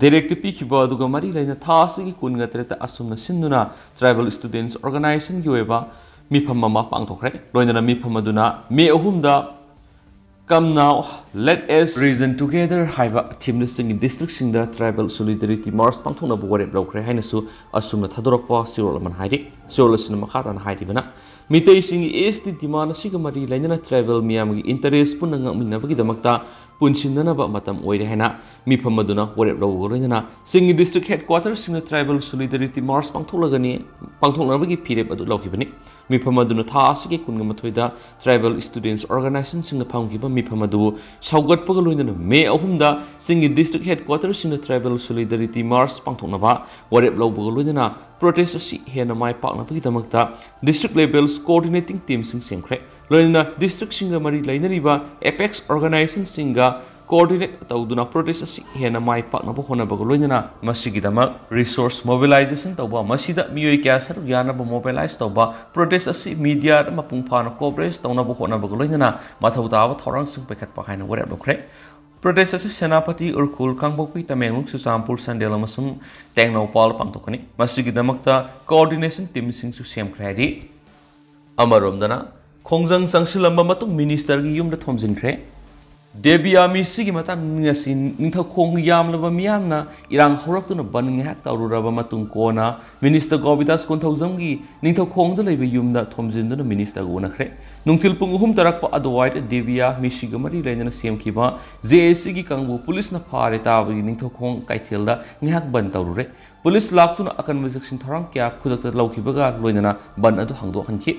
ꯗꯥꯏꯔꯦꯛꯇꯤꯞ ꯄꯤꯈꯤꯕ ꯑꯗꯨꯒ ꯃꯔꯤ ꯂꯩꯅ ꯊꯥ ꯑꯁꯤꯒꯤ ꯀꯨꯟꯒ ꯇꯔꯦꯠꯇ ꯑꯁꯨꯝꯅ ꯁꯤꯟꯗꯨꯅ ꯇ꯭ꯔꯥꯏꯕꯦꯜ ꯁ꯭ꯇꯨꯗꯦꯟꯠꯁ ꯑꯣꯔꯒꯅꯥꯏꯖꯦꯁꯟꯒꯤ ꯑꯣꯏꯕ ꯃꯤꯐꯝ ꯑꯃ ꯄꯥꯡꯊꯣꯛꯈ꯭ꯔꯦ꯫ ꯂꯣꯏꯅꯅ ꯃꯤꯐꯝ ꯑꯗꯨꯅ ꯃꯦ ꯑꯍꯨꯝꯗ Come Now, Let Us Reason Together ꯍꯥꯏꯕ ꯊꯤꯝꯗ ꯆꯤꯡꯒꯤ ꯗꯤꯁꯇ꯭ꯔꯤꯛꯁꯤꯡꯗ ꯇ꯭ꯔꯥꯏꯕꯦꯜ ꯁꯣꯂꯤꯗꯥꯔꯤꯇꯤ ꯃꯥꯔꯆ ꯄꯥꯡꯊꯣꯛꯅꯕ ꯋꯥꯔꯦꯞ ꯂꯧꯈ꯭ꯔꯦ ꯍꯥꯏꯅꯁꯨ ꯑꯁꯨꯝꯅ ꯊꯥꯗꯣꯔꯛꯄ ꯆꯦꯔꯣꯜ ꯑꯃꯅ ꯍꯥꯏꯔꯤ꯫ ꯆꯦꯔꯣꯜ ꯑꯁꯤꯅ ꯃꯈꯥ ꯇꯥꯅ ꯍꯥꯏꯔꯤꯕꯅ, ꯃꯤꯇꯩꯁꯤꯡꯒꯤ ꯑꯦꯁ ꯇꯤ ꯗꯤꯃꯥꯟ ꯑꯁꯤꯒ ꯃꯔꯤ ꯂꯩꯅꯅ ꯇ꯭ꯔꯥꯏꯕꯦꯜ ꯃꯤꯌꯥꯝꯒꯤ ꯏꯟꯇꯔꯦꯁ ꯄꯨꯟꯅ ꯉꯥꯛꯃꯤꯟꯅꯕꯒꯤꯗꯃꯛꯇ ꯄꯨꯟꯁꯤꯟꯅꯅꯕ ꯃꯇꯝ ꯑꯣꯏꯔꯦ ꯍꯥꯏꯅ ꯃꯤꯐꯝ ꯑꯗꯨꯅ ꯋꯥꯔꯦꯞ ꯂꯧꯕꯒ ꯂꯣꯏꯅꯅ ꯆꯤꯡꯒꯤ ꯗꯤꯁꯇ꯭ꯔꯤꯛ ꯍꯦꯗꯀ꯭ꯋꯥꯇꯔꯁꯤꯡꯗ ꯇ꯭ꯔꯥꯏꯕꯦꯜ ꯁꯣꯂꯤꯗꯥꯔꯤꯇꯤ ꯃꯥꯔꯆ ꯄꯥꯡꯊꯣꯛꯂꯒꯅꯤ, ꯄꯥꯡꯊꯣꯛꯅꯕꯒꯤ ꯐꯤꯔꯦꯞ ꯑꯗꯨ ꯂꯧꯈꯤꯕꯅꯤ꯫ ꯃꯤꯐꯝ ꯑꯗꯨꯅ ꯊꯥ ꯑꯁꯤꯒꯤ ꯀꯨꯟꯒ ꯃꯥꯊꯣꯏꯗ ꯇ꯭ꯔꯥꯏꯕꯦꯜ ꯁ꯭ꯇꯨꯗꯦꯟꯠꯁ ꯑꯣꯔꯒꯅꯥꯏꯖꯦꯁꯟꯁꯤꯡꯅ ꯐꯝꯈꯤꯕ ꯃꯤꯐꯝ ꯑꯗꯨꯕꯨ ꯁꯧꯒꯠꯄꯒ ꯂꯣꯏꯅꯅ ꯃꯦ ꯑꯍꯨꯝꯗ ꯆꯤꯡꯒꯤ ꯗꯤꯁꯇ꯭ꯔꯤꯛ ꯍꯦꯗꯀ꯭ꯋꯥꯇꯔꯁꯤꯡꯗ ꯇ꯭ꯔꯥꯏꯕꯦꯜ ꯁꯣꯂꯤꯗꯥꯔꯤꯇꯤ ꯃꯥꯔꯆ ꯄꯥꯡꯊꯣꯛꯅꯕ ꯋꯥꯔꯦꯞ ꯂꯧꯕꯒ ꯂꯣꯏꯅꯅ ꯄ꯭ꯔꯣꯇꯦꯁ ꯑꯁꯤ ꯍꯦꯟꯅ ꯃꯥꯏ ꯄꯥꯛꯅꯕꯒꯤꯗꯃꯛꯇ ꯗꯤꯁꯇ꯭ꯔꯤꯛ ꯂꯦꯚꯦꯜ ꯀꯣꯑꯣꯔꯗꯤꯅꯦꯇꯤꯡ ꯇꯤꯝꯁꯤꯡ ꯁꯦꯝꯈ꯭ꯔꯦ꯫ ꯂꯣꯏꯅꯅ ꯗꯤꯁꯇ꯭ꯔꯤꯛꯁꯤꯡꯒ ꯃꯔꯤ ꯂꯩꯅꯔꯤꯕ ꯑꯦꯄꯦꯛꯁ ꯑꯣꯔꯒꯅꯥꯏꯖꯦꯁꯟꯁꯤꯡꯒ ꯀꯣꯑꯣꯔꯗꯤꯅꯦꯠ ꯇꯧꯗꯨꯅ ꯄ꯭ꯔꯣꯇꯦꯁ ꯑꯁꯤ ꯍꯦꯟꯅ ꯃꯥꯏ ꯄꯥꯛꯅꯕ ꯍꯣꯠꯅꯕꯒ ꯂꯣꯏꯅꯅ ꯃꯁꯤꯒꯤꯗꯃꯛ ꯔꯤꯁꯣꯔꯁ ꯃꯣꯕꯤꯂꯥꯏꯖꯦꯁꯟ ꯇꯧꯕ, ꯃꯁꯤꯗ ꯃꯤꯑꯣꯏ ꯀꯌꯥ ꯁꯔꯨꯛ ꯌꯥꯅꯕ ꯃꯣꯕꯤꯂꯥꯏꯖ ꯇꯧꯕ, ꯄ꯭ꯔꯣꯇꯦꯁ ꯑꯁꯤ ꯃꯤꯗꯤꯌꯥꯗ ꯃꯄꯨꯡ ꯐꯥꯅ ꯀꯣꯚꯔꯦꯖ ꯇꯧꯅꯕ ꯍꯣꯠꯅꯕꯒ ꯂꯣꯏꯅꯅ ꯃꯊꯧ ꯇꯥꯕ ꯊꯧꯔꯥꯡꯁꯤꯡ ꯄꯥꯏꯈꯠꯄ ꯍꯥꯏꯅ ꯋꯥꯔꯦꯞ ꯂꯧꯈ꯭ꯔꯦ꯫ ꯄ꯭ꯔꯣꯇꯦꯁ ꯑꯁꯤ ꯁꯦꯅꯥꯄꯇꯤ, ꯎꯈ꯭ꯔꯨꯜ, ꯀꯥꯡꯄꯣꯛꯄꯤ, ꯇꯃꯦꯡꯂꯣꯡ, ꯆꯨꯔꯆꯥꯟꯄꯨꯔ, ꯆꯥꯟꯗꯦꯜ ꯑꯃꯁꯨꯡ ꯇꯦꯡꯅꯧꯄꯜꯗ ꯄꯥꯡꯊꯣꯛꯀꯅꯤ꯫ ꯃꯁꯤꯒꯤꯗꯃꯛꯇ ꯀꯣꯑꯣꯔꯗꯤꯅꯦꯁꯟ ꯇꯤꯝꯁꯤꯡꯁꯨ ꯁꯦꯝꯈ꯭ꯔꯦ ꯍꯥꯏꯔꯤ꯫ ꯑꯃꯔꯣꯝꯗꯅ, ꯈꯣꯡꯖꯪ ꯆꯪꯁꯤꯜꯂꯝꯕ ꯃꯇꯨꯡ ꯃꯤꯅꯤꯁꯇꯔꯒꯤ ꯌꯨꯝꯗ ꯊꯣꯝꯖꯤꯟꯈ꯭ꯔꯦ꯫ ꯗꯦꯕꯤꯌꯥ ꯃꯤꯁꯤꯒꯤ ꯃꯇꯥꯡ ꯉꯁꯤ ꯅꯤꯡꯊꯧꯈꯣꯡꯒꯤ ꯌꯥꯝꯂꯕ ꯃꯤꯌꯥꯝꯅ ꯏꯔꯥꯡ ꯍꯧꯔꯛꯇꯨꯅ ꯕꯟ ꯉꯥꯏꯍꯥꯛ ꯇꯧꯔꯨꯔꯕ ꯃꯇꯨꯡ ꯀꯣꯟꯅ ꯃꯤꯅꯤꯁꯇꯔ ꯒꯣꯕꯤꯗꯥꯁ ꯀꯣꯟꯊꯧꯖꯝꯒꯤ ꯅꯤꯡꯊꯧꯈꯣꯡꯗ ꯂꯩꯕ ꯌꯨꯝꯗ ꯊꯣꯝꯖꯤꯟꯗꯨꯅ ꯃꯤꯅꯤꯁꯇꯔꯒ ꯎꯅꯈ꯭ꯔꯦ꯫ ꯅꯨꯡꯊꯤꯜ ꯄꯨꯡ ꯑꯍꯨꯝ ꯇꯥꯔꯛꯄ ꯑꯗꯨꯋꯥꯏꯗ ꯗꯦꯕꯤꯌꯥ ꯃꯤꯁꯤꯒ ꯃꯔꯤ ꯂꯩꯅꯅ ꯁꯦꯝꯈꯤꯕ ꯖꯦ ꯑꯦ ꯁꯤꯒꯤ ꯀꯥꯡꯕꯨ ꯄꯨꯂꯤꯁꯅ ꯐꯥꯔꯦ ꯇꯥꯕꯒꯤ ꯅꯤꯡꯊꯧꯈꯣꯡ ꯀꯩꯊꯦꯜꯗ ꯉꯥꯏꯍꯥꯛ ꯕꯟ ꯇꯧꯔꯨꯔꯦ꯫ ꯄꯨꯂꯤꯁ ꯂꯥꯛꯇꯨꯅ ꯑꯀꯟꯕ ꯆꯦꯛꯁꯤꯟ ꯊꯧꯔꯥꯡ ꯀꯌꯥ ꯈꯨꯗꯛꯇ ꯂꯧꯈꯤꯕꯒ ꯂꯣꯏꯅꯅ ꯕꯟ ꯑꯗꯨ ꯍꯥꯡꯗꯣꯛꯍꯟꯈꯤ꯫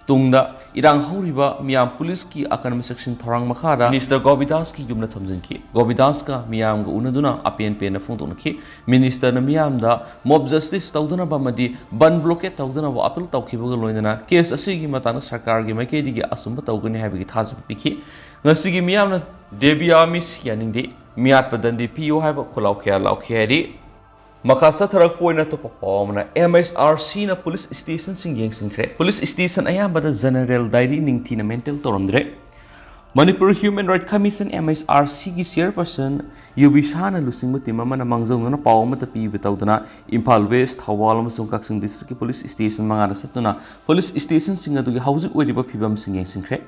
ꯇꯨꯡꯗ ꯏꯔꯥꯡ ꯍꯧꯔꯤꯕ ꯃꯤꯌꯥꯝ ꯄꯨꯂꯤꯁꯀꯤ ꯑꯀꯟꯕ ꯆꯦꯛꯁꯤꯟ ꯊꯧꯔꯥꯡ ꯃꯈꯥꯗ ꯃꯤꯅꯤꯁꯇꯔ ꯒꯣꯕꯤꯗꯥꯁꯀꯤ ꯌꯨꯝꯗ ꯊꯣꯝꯖꯤꯟꯈꯤ꯫ ꯒꯣꯕꯤꯗꯥꯁꯀ ꯃꯤꯌꯥꯝꯒ ꯎꯅꯗꯨꯅ ꯑꯄꯦꯟ ꯄꯦꯟꯅ ꯐꯣꯡꯗꯣꯛꯅꯈꯤ꯫ ꯃꯤꯅꯤꯁꯇꯔꯅ ꯃꯤꯌꯥꯝꯗ ꯃꯣꯕ ꯖꯁꯇꯤꯁ ꯇꯧꯗꯅꯕ ꯑꯃꯗꯤ ꯕꯟ ꯕ꯭ꯂꯣꯀꯦꯠ ꯇꯧꯗꯅꯕ ꯑꯄꯤꯜ ꯇꯧꯈꯤꯕꯒ ꯂꯣꯏꯅꯅ ꯀꯦꯁ ꯑꯁꯤꯒꯤ ꯃꯇꯥꯡꯗ ꯁꯔꯀꯥꯔꯒꯤ ꯃꯥꯏꯀꯩꯗꯒꯤ ꯑꯆꯨꯝꯕ ꯇꯧꯒꯅꯤ ꯍꯥꯏꯕꯒꯤ ꯊꯥꯖꯕ ꯄꯤꯈꯤ꯫ ꯉꯁꯤꯒꯤ ꯃꯤꯌꯥꯝꯅ ꯗꯦꯕꯤꯌꯥ ꯃꯤꯁ ꯌꯥꯅꯤꯡꯗꯦ, ꯃꯤꯌꯥꯠꯄ ꯗꯟꯗꯤ ꯄꯤꯌꯨ ꯍꯥꯏꯕ ꯈꯣꯜꯂꯥꯎ ꯀꯌꯥ ꯂꯥꯎꯈꯤ ꯍꯥꯏꯔꯤ꯫ ꯃꯈꯥ ꯆꯠꯊꯔꯛꯄ ꯑꯣꯏꯅ ꯑꯇꯣꯞꯄ ꯄꯥꯎ ꯑꯃꯅ, ꯑꯦꯝ ꯑꯦꯁ ꯑꯥꯔ ꯁꯤꯅ ꯄꯨꯂꯤꯁ ꯁ꯭ꯇꯦꯁꯟꯁꯤꯡ ꯌꯦꯡꯁꯤꯟꯈ꯭ꯔꯦ꯫ ꯄꯨꯂꯤꯁ ꯁ꯭ꯇꯦꯁꯟ ꯑꯌꯥꯝꯕꯗ ꯖꯦꯅꯔꯦꯜ ꯗꯥꯏꯔꯤ ꯅꯤꯡꯊꯤꯅ ꯃꯦꯟꯇꯦꯟ ꯇꯧꯔꯝꯗ꯭ꯔꯦ꯫ Manipur human right commission, M S R ꯁꯤꯒꯤ ꯆꯤꯌꯔꯄꯔꯁꯟ ꯌꯨ ꯕꯤ ꯁꯥꯍꯅ ꯂꯨꯆꯤꯡꯕ ꯇꯤꯝ ꯑꯃꯅ ꯃꯥꯡꯖꯧꯅꯅ ꯄꯥꯎ ꯑꯃꯠꯇ ꯄꯤꯕ ꯇꯧꯗꯅ ꯏꯝꯐꯥꯜ ꯋꯦꯁ, ꯊꯧꯕꯥꯜ ꯑꯃꯁꯨꯡ ꯀꯛꯆꯤꯡ ꯗꯤꯁꯇ꯭ꯔꯤꯛꯀꯤ ꯄꯨꯂꯤꯁ ꯁ꯭ꯇꯦꯁꯟ ꯃꯉꯥꯗ ꯆꯠꯇꯨꯅ ꯄꯨꯂꯤꯁ ꯁ꯭ꯇꯦꯁꯟꯁꯤꯡ ꯑꯗꯨꯒꯤ ꯍꯧꯖꯤꯛ ꯑꯣꯏꯔꯤꯕ ꯐꯤꯕꯝꯁꯤꯡ ꯌꯦꯡꯁꯤꯟꯈ꯭ꯔꯦ꯫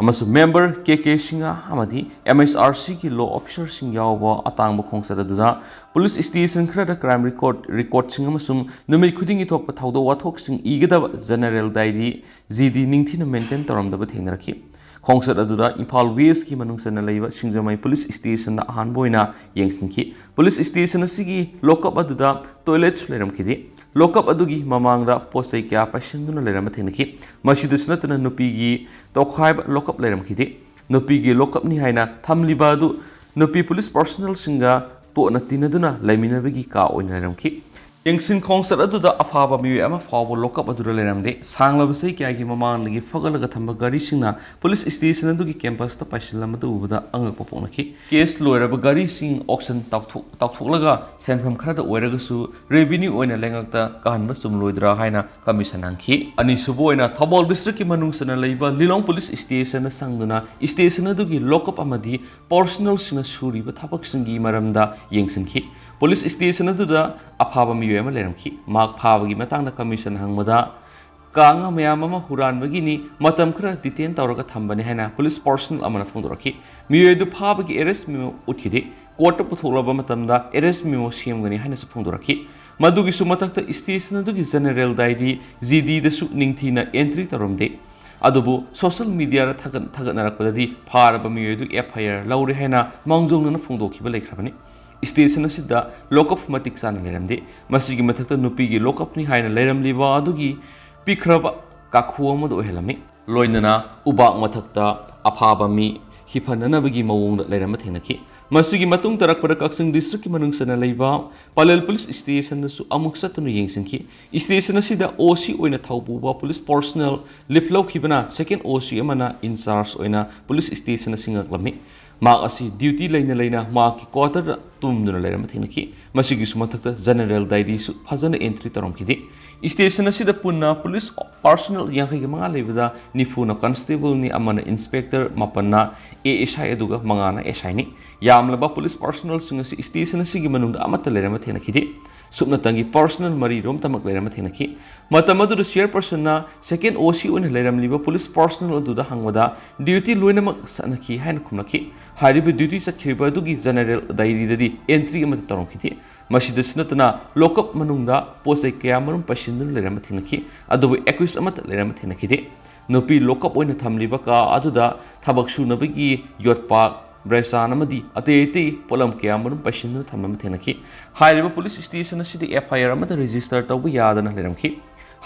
ꯑꯃꯁꯨꯡ ꯃꯦꯝꯕꯔ ꯀꯦ ꯀꯦ ꯁꯤꯡꯍ ꯑꯃꯗꯤ ꯑꯦꯝ ꯑꯦꯁ ꯑꯥꯔ ꯁꯤꯒꯤ ꯂꯣ ꯑꯣꯐꯤꯁꯔꯁꯤꯡ ꯌꯥꯎꯕ ꯑꯇꯥꯡꯕ ꯈꯣꯡꯆꯠ ꯑꯗꯨꯗ ꯄꯨꯂꯤꯁ ꯁ꯭ꯇꯦꯁꯟ ꯈꯔꯗ ꯀ꯭ꯔꯥꯏꯝ ꯔꯦꯀꯣꯔꯗ, ꯔꯦꯀꯣꯔꯗꯁꯤꯡ ꯑꯃꯁꯨꯡ ꯅꯨꯃꯤꯠ ꯈꯨꯗꯤꯡꯒꯤ ꯊꯣꯛꯄ ꯊꯧꯗꯣꯛ ꯋꯥꯊꯣꯛꯁꯤꯡ ꯏꯒꯗꯕ ꯖꯦꯅꯔꯦꯜ ꯗꯥꯏꯔꯤ, ꯖꯤ ꯗꯤ, ꯅꯤꯡꯊꯤꯅ ꯃꯦꯟꯇꯦꯟ ꯇꯧꯔꯝꯗꯕ ꯊꯦꯡꯅꯔꯛꯈꯤ꯫ ꯈꯣꯡꯆꯠ ꯑꯗꯨꯗ ꯏꯝꯐꯥꯜ ꯋꯦꯁꯀꯤ ꯃꯅꯨꯡ ꯆꯟꯅ ꯂꯩꯕ ꯁꯤꯡꯖꯃꯩ ꯄꯨꯂꯤꯁ ꯁ꯭ꯇꯦꯁꯟꯗ ꯑꯍꯥꯟꯕ ꯑꯣꯏꯅ ꯌꯦꯡꯁꯤꯟꯈꯤ꯫ ꯄꯨꯂꯤꯁ ꯁ꯭ꯇꯦꯁꯟ ꯑꯁꯤꯒꯤ ꯂꯣꯀꯞ ꯑꯗꯨꯗ ꯇꯣꯏꯂꯦꯠꯁꯨ ꯂꯩꯔꯝꯈꯤꯗꯦ꯫ ꯂꯣꯀꯞ ꯑꯗꯨꯒꯤ ꯃꯃꯥꯡꯗ ꯄꯣꯠ ꯆꯩ ꯀꯌꯥ ꯄꯩꯁꯤꯟꯗꯨꯅ ꯂꯩꯔꯝꯕ ꯊꯦꯡꯅꯈꯤ꯫ ꯃꯁꯤꯗꯁꯨ ꯅꯠꯇꯅ ꯅꯨꯄꯤꯒꯤ ꯇꯣꯈꯥꯏꯕ ꯂꯣꯀꯞ ꯂꯩꯔꯝꯈꯤꯗꯦ꯫ ꯅꯨꯄꯤꯒꯤ ꯂꯣꯀꯞꯅꯤ ꯍꯥꯏꯅ ꯊꯝꯂꯤꯕ ꯑꯗꯨ ꯅꯨꯄꯤ ꯄꯨꯂꯤꯁ ꯄꯥꯔꯁꯣꯅꯦꯜꯁꯤꯡꯒ ꯇꯣꯠꯅ ꯇꯤꯟꯅꯗꯨꯅ ꯂꯩꯃꯤꯟꯅꯕꯒꯤ ꯀꯥ ꯑꯣꯏꯅ ꯂꯩꯔꯝꯈꯤ꯫ ꯌꯦꯡꯁꯤꯟ ꯈꯣꯡꯆꯠ ꯑꯗꯨꯗ ꯑꯐꯕ ꯃꯤꯑꯣꯏ ꯑꯃ ꯐꯥꯎꯕ ꯂꯣꯀꯞ ꯑꯗꯨꯗ ꯂꯩꯔꯝꯗꯦ꯫ ꯁꯥꯡꯂꯕ ꯆꯍꯤ ꯀꯌꯥꯒꯤ ꯃꯃꯥꯡꯗꯒꯤ ꯐꯒꯠꯂꯒ ꯊꯝꯕ ꯒꯥꯔꯤꯁꯤꯡꯅ ꯄꯨꯂꯤꯁ ꯁ꯭ꯇꯦꯁꯟ ꯑꯗꯨꯒꯤ ꯀꯦꯝꯄꯁꯇ ꯄꯥꯏꯁꯤꯜꯂꯝꯕꯗꯨ ꯎꯕꯗ ꯑꯉꯛꯄ ꯄꯣꯛꯅꯈꯤ꯫ ꯀꯦꯁ ꯂꯣꯏꯔꯕ ꯒꯥꯔꯤꯁꯤꯡ ꯑꯣꯛꯁꯟ ꯇꯥꯎꯊꯣꯛ-, ꯇꯥꯎꯊꯣꯛꯂꯒ ꯁꯦꯟꯐꯝ ꯈꯔꯗ ꯑꯣꯏꯔꯒꯁꯨ ꯔꯦꯚꯤꯅ꯭ꯌꯨ ꯑꯣꯏꯅ ꯂꯩꯉꯥꯛꯇ ꯀꯥꯍꯟꯕ ꯆꯨꯝꯂꯣꯏꯗ꯭ꯔꯥ ꯍꯥꯏꯅ ꯀꯃꯤꯁꯟ ꯍꯪꯈꯤ꯫ ꯑꯅꯤꯁꯨꯕ ꯑꯣꯏꯅ ꯊꯧꯕꯥꯜ ꯗꯤꯁꯇ꯭ꯔꯤꯛꯀꯤ ꯃꯅꯨꯡ ꯆꯟꯅ ꯂꯩꯕ ꯂꯤꯂꯣꯡ ꯄꯨꯂꯤꯁ ꯁ꯭ꯇꯦꯁꯟꯗ ꯆꯪꯗꯨꯅ ꯁ꯭ꯇꯦꯁꯟ ꯑꯗꯨꯒꯤ ꯂꯣꯀꯞ ꯑꯃꯗꯤ ꯄꯥꯔꯁꯣꯅꯦꯜꯁꯤꯡꯅ ꯁꯨꯔꯤꯕ ꯊꯕꯛꯁꯤꯡꯒꯤ ꯃꯔꯝꯗ ꯌꯦꯡꯁꯤꯟꯈꯤ꯫ ꯄꯨꯂꯤꯁ ꯁ꯭ꯇꯦꯁꯟ ꯑꯗꯨꯗ ꯑꯐꯕ ꯃꯤꯑꯣꯏ ꯑꯃ ꯂꯩꯔꯝꯈꯤ꯫ ꯃꯍꯥꯛ ꯐꯥꯕꯒꯤ ꯃꯇꯥꯡꯗ ꯀꯃꯤꯁꯟ ꯍꯪꯕꯗ, ꯀꯥ ꯉꯥ ꯃꯌꯥꯝ ꯑꯃ ꯍꯨꯔꯥꯟꯕꯒꯤꯅꯤ, ꯃꯇꯝ ꯈꯔ ꯗꯤꯇꯦꯟ ꯇꯧꯔꯒ ꯊꯝꯕꯅꯤ ꯍꯥꯏꯅ ꯄꯨꯂꯤꯁ ꯄꯥꯔꯁꯣꯅꯦꯜ ꯑꯃꯅ ꯐꯣꯡꯗꯣꯔꯛꯈꯤ꯫ ꯃꯤꯑꯣꯏ ꯑꯗꯨ ꯐꯥꯕꯒꯤ ꯑꯦꯔꯦꯁ ꯃꯦꯃꯣ ꯎꯠꯈꯤꯗꯦ꯫ ꯀꯣꯔꯠꯇ ꯄꯨꯊꯣꯛꯂꯕ ꯃꯇꯝꯗ ꯑꯦꯔꯦꯁ ꯃꯦꯃꯣ ꯁꯦꯝꯒꯅꯤ ꯍꯥꯏꯅꯁꯨ ꯐꯣꯡꯗꯣꯔꯛꯈꯤ꯫ ꯃꯗꯨꯒꯤꯁꯨ ꯃꯊꯛꯇ ꯁ꯭ꯇꯦꯁꯟ ꯑꯗꯨꯒꯤ ꯖꯦꯅꯔꯦꯜ ꯗꯥꯏꯔꯤ, ꯖꯤ ꯗꯤꯗꯁꯨ ꯅꯤꯡꯊꯤꯅ ꯑꯦꯟꯇ꯭ꯔꯤ ꯇꯧꯔꯝꯗꯦ꯫ ꯑꯗꯨꯕꯨ ꯁꯣꯁꯤꯌꯦꯜ ꯃꯤꯗꯤꯌꯥꯗ ꯊꯥꯒꯠ-, ꯊꯥꯒꯠꯅꯔꯛꯄꯗꯗꯤ ꯐꯥꯔꯕ ꯃꯤꯑꯣꯏ ꯑꯗꯨ ꯑꯦꯐ ꯑꯥꯏ ꯑꯥꯔ ꯂꯧꯔꯦ ꯍꯥꯏꯅ ꯃꯥꯡꯖꯧꯅꯅ ꯐꯣꯡꯗꯣꯛꯈꯤꯕ ꯂꯩꯈ꯭ꯔꯕꯅꯤ꯫ ꯁ꯭ꯇꯦꯁꯟ ꯑꯁꯤꯗ ꯂꯣꯀꯞ ꯃꯇꯤꯛ ꯆꯥꯅ ꯂꯩꯔꯝꯗꯦ꯫ ꯃꯁꯤꯒꯤ ꯃꯊꯛꯇ ꯅꯨꯄꯤꯒꯤ ꯂꯣꯀꯞꯅꯤ ꯍꯥꯏꯅ ꯂꯩꯔꯝꯂꯤꯕ ꯑꯗꯨꯒꯤ ꯄꯤꯛꯈ꯭ꯔꯕ ꯀꯥꯈꯨ ꯑꯃꯗ ꯑꯣꯏꯍꯜꯂꯝꯃꯤ꯫ ꯂꯣꯏꯅꯅ ꯎꯕꯥꯛ ꯃꯊꯛꯇ ꯑꯐꯥꯕ ꯃꯤ ꯍꯤꯐꯟꯅꯅꯕꯒꯤ ꯃꯑꯣꯡꯗ ꯂꯩꯔꯝꯕ ꯊꯦꯡꯅꯈꯤ꯫ ꯃꯁꯤꯒꯤ ꯃꯇꯨꯡ ꯇꯥꯔꯛꯄꯗ ꯀꯛꯆꯤꯡ districtꯀꯤ ꯃꯅꯨꯡ ꯆꯟꯅ ꯂꯩꯕ ꯄꯂꯦꯜ police stationꯗꯁꯨ ꯑꯃꯨꯛ ꯆꯠꯇꯨꯅ ꯌꯦꯡꯁꯤꯟꯈꯤ꯫ Station ꯑꯁꯤꯗ OC ꯑꯣꯏꯅ ꯊꯧꯄꯨꯕ police personnel leave ꯂꯧꯈꯤꯕꯅ second OC ꯑꯃꯅ in charge ꯑꯣꯏꯅ police station ꯑꯁꯤ ꯉꯥꯛꯂꯝꯃꯤ꯫ ꯃꯍꯥꯛ ꯑꯁꯤ duty ꯂꯩꯅ ꯂꯩꯅ ꯃꯍꯥꯛꯀꯤ quarterꯗ ꯇꯨꯝꯗꯨꯅ ꯂꯩꯔꯝꯕ ꯊꯦꯡꯅꯈꯤ꯫ ꯃꯁꯤꯒꯤꯁꯨ ꯃꯊꯛꯇ general diaryꯁꯨ ꯐꯖꯅ entry ꯇꯧꯔꯝꯈꯤꯗꯦ꯫ Station ꯑꯁꯤꯗ ꯄꯨꯟꯅ police personnel ꯌꯥꯡꯈꯩꯒ ꯃꯉꯥ ꯂꯩꯕꯗ ꯅꯤꯐꯨꯅ constableꯅꯤ, ꯑꯃꯅ inspector, ꯃꯥꯄꯟꯅ ASI, ꯑꯗꯨꯒ ꯃꯉꯥꯅ SIꯅꯤ꯫ ꯌꯥꯝꯂꯕ police personnelꯁꯤꯡ ꯑꯁꯤ station ꯑꯁꯤꯒꯤ ꯃꯅꯨꯡꯗ ꯑꯃꯠꯇ ꯂꯩꯔꯝꯕ ꯊꯦꯡꯅꯈꯤꯗꯦ꯫ ꯁꯨꯞꯅꯇꯪꯒꯤ personnel ꯃꯔꯤ ꯔꯣꯝꯇꯃꯛ ꯂꯩꯔꯝꯕ ꯊꯦꯡꯅꯈꯤ꯫ ꯃꯇꯝ ꯑꯗꯨꯗ chairpersonꯅ second OC ꯑꯣꯏꯅ ꯂꯩꯔꯝꯂꯤꯕ police personnel ꯑꯗꯨꯗ ꯍꯪꯕꯗ duty ꯂꯣꯏꯅꯃꯛ ꯆꯠꯅꯈꯤ ꯍꯥꯏꯅ ꯈꯨꯝꯂꯛꯈꯤ꯫ ꯍꯥꯏꯔꯤꯕ duty ꯆꯠꯈꯤꯕ ꯑꯗꯨꯒꯤ general diaryꯗꯗꯤ entry ꯑꯃꯠꯇ ꯇꯧꯔꯝꯈꯤꯗꯦ꯫ ꯃꯁꯤꯗꯁꯨ ꯅꯠꯇꯅ lockup ꯃꯅꯨꯡꯗ ꯄꯣꯠ ꯆꯩ ꯀꯌꯥ ꯃꯔꯨꯝ ꯄꯩꯁꯤꯟꯗꯨꯅ ꯂꯩꯔꯝꯕ ꯊꯦꯡꯅꯈꯤ, ꯑꯗꯨꯕꯨ accused ꯑꯃꯠꯇ ꯂꯩꯔꯝꯕ ꯊꯦꯡꯅꯈꯤꯗꯦ꯫ ꯅꯨꯄꯤ lockup ꯑꯣꯏꯅ ꯊꯝꯂꯤꯕ ꯀꯥ ꯑꯗꯨꯗ ꯊꯕꯛ ꯁꯨꯅꯕꯒꯤ ꯌꯣꯠꯄꯥꯛ, ꯕ꯭ꯔꯦꯆꯥꯟ ꯑꯃꯗꯤ ꯑꯇꯩ ꯑꯇꯩ ꯄꯣꯠꯂꯝ ꯀꯌꯥ ꯃꯔꯨꯝ ꯄꯩꯁꯤꯟꯗꯨꯅ ꯊꯝꯂꯝꯕ ꯊꯦꯡꯅꯈꯤ꯫ ꯍꯥꯏꯔꯤꯕ police station ꯑꯁꯤꯗ FIR ꯑꯃꯠꯇ register ꯇꯧꯕ ꯌꯥꯗꯅ ꯂꯩꯔꯝꯈꯤ꯫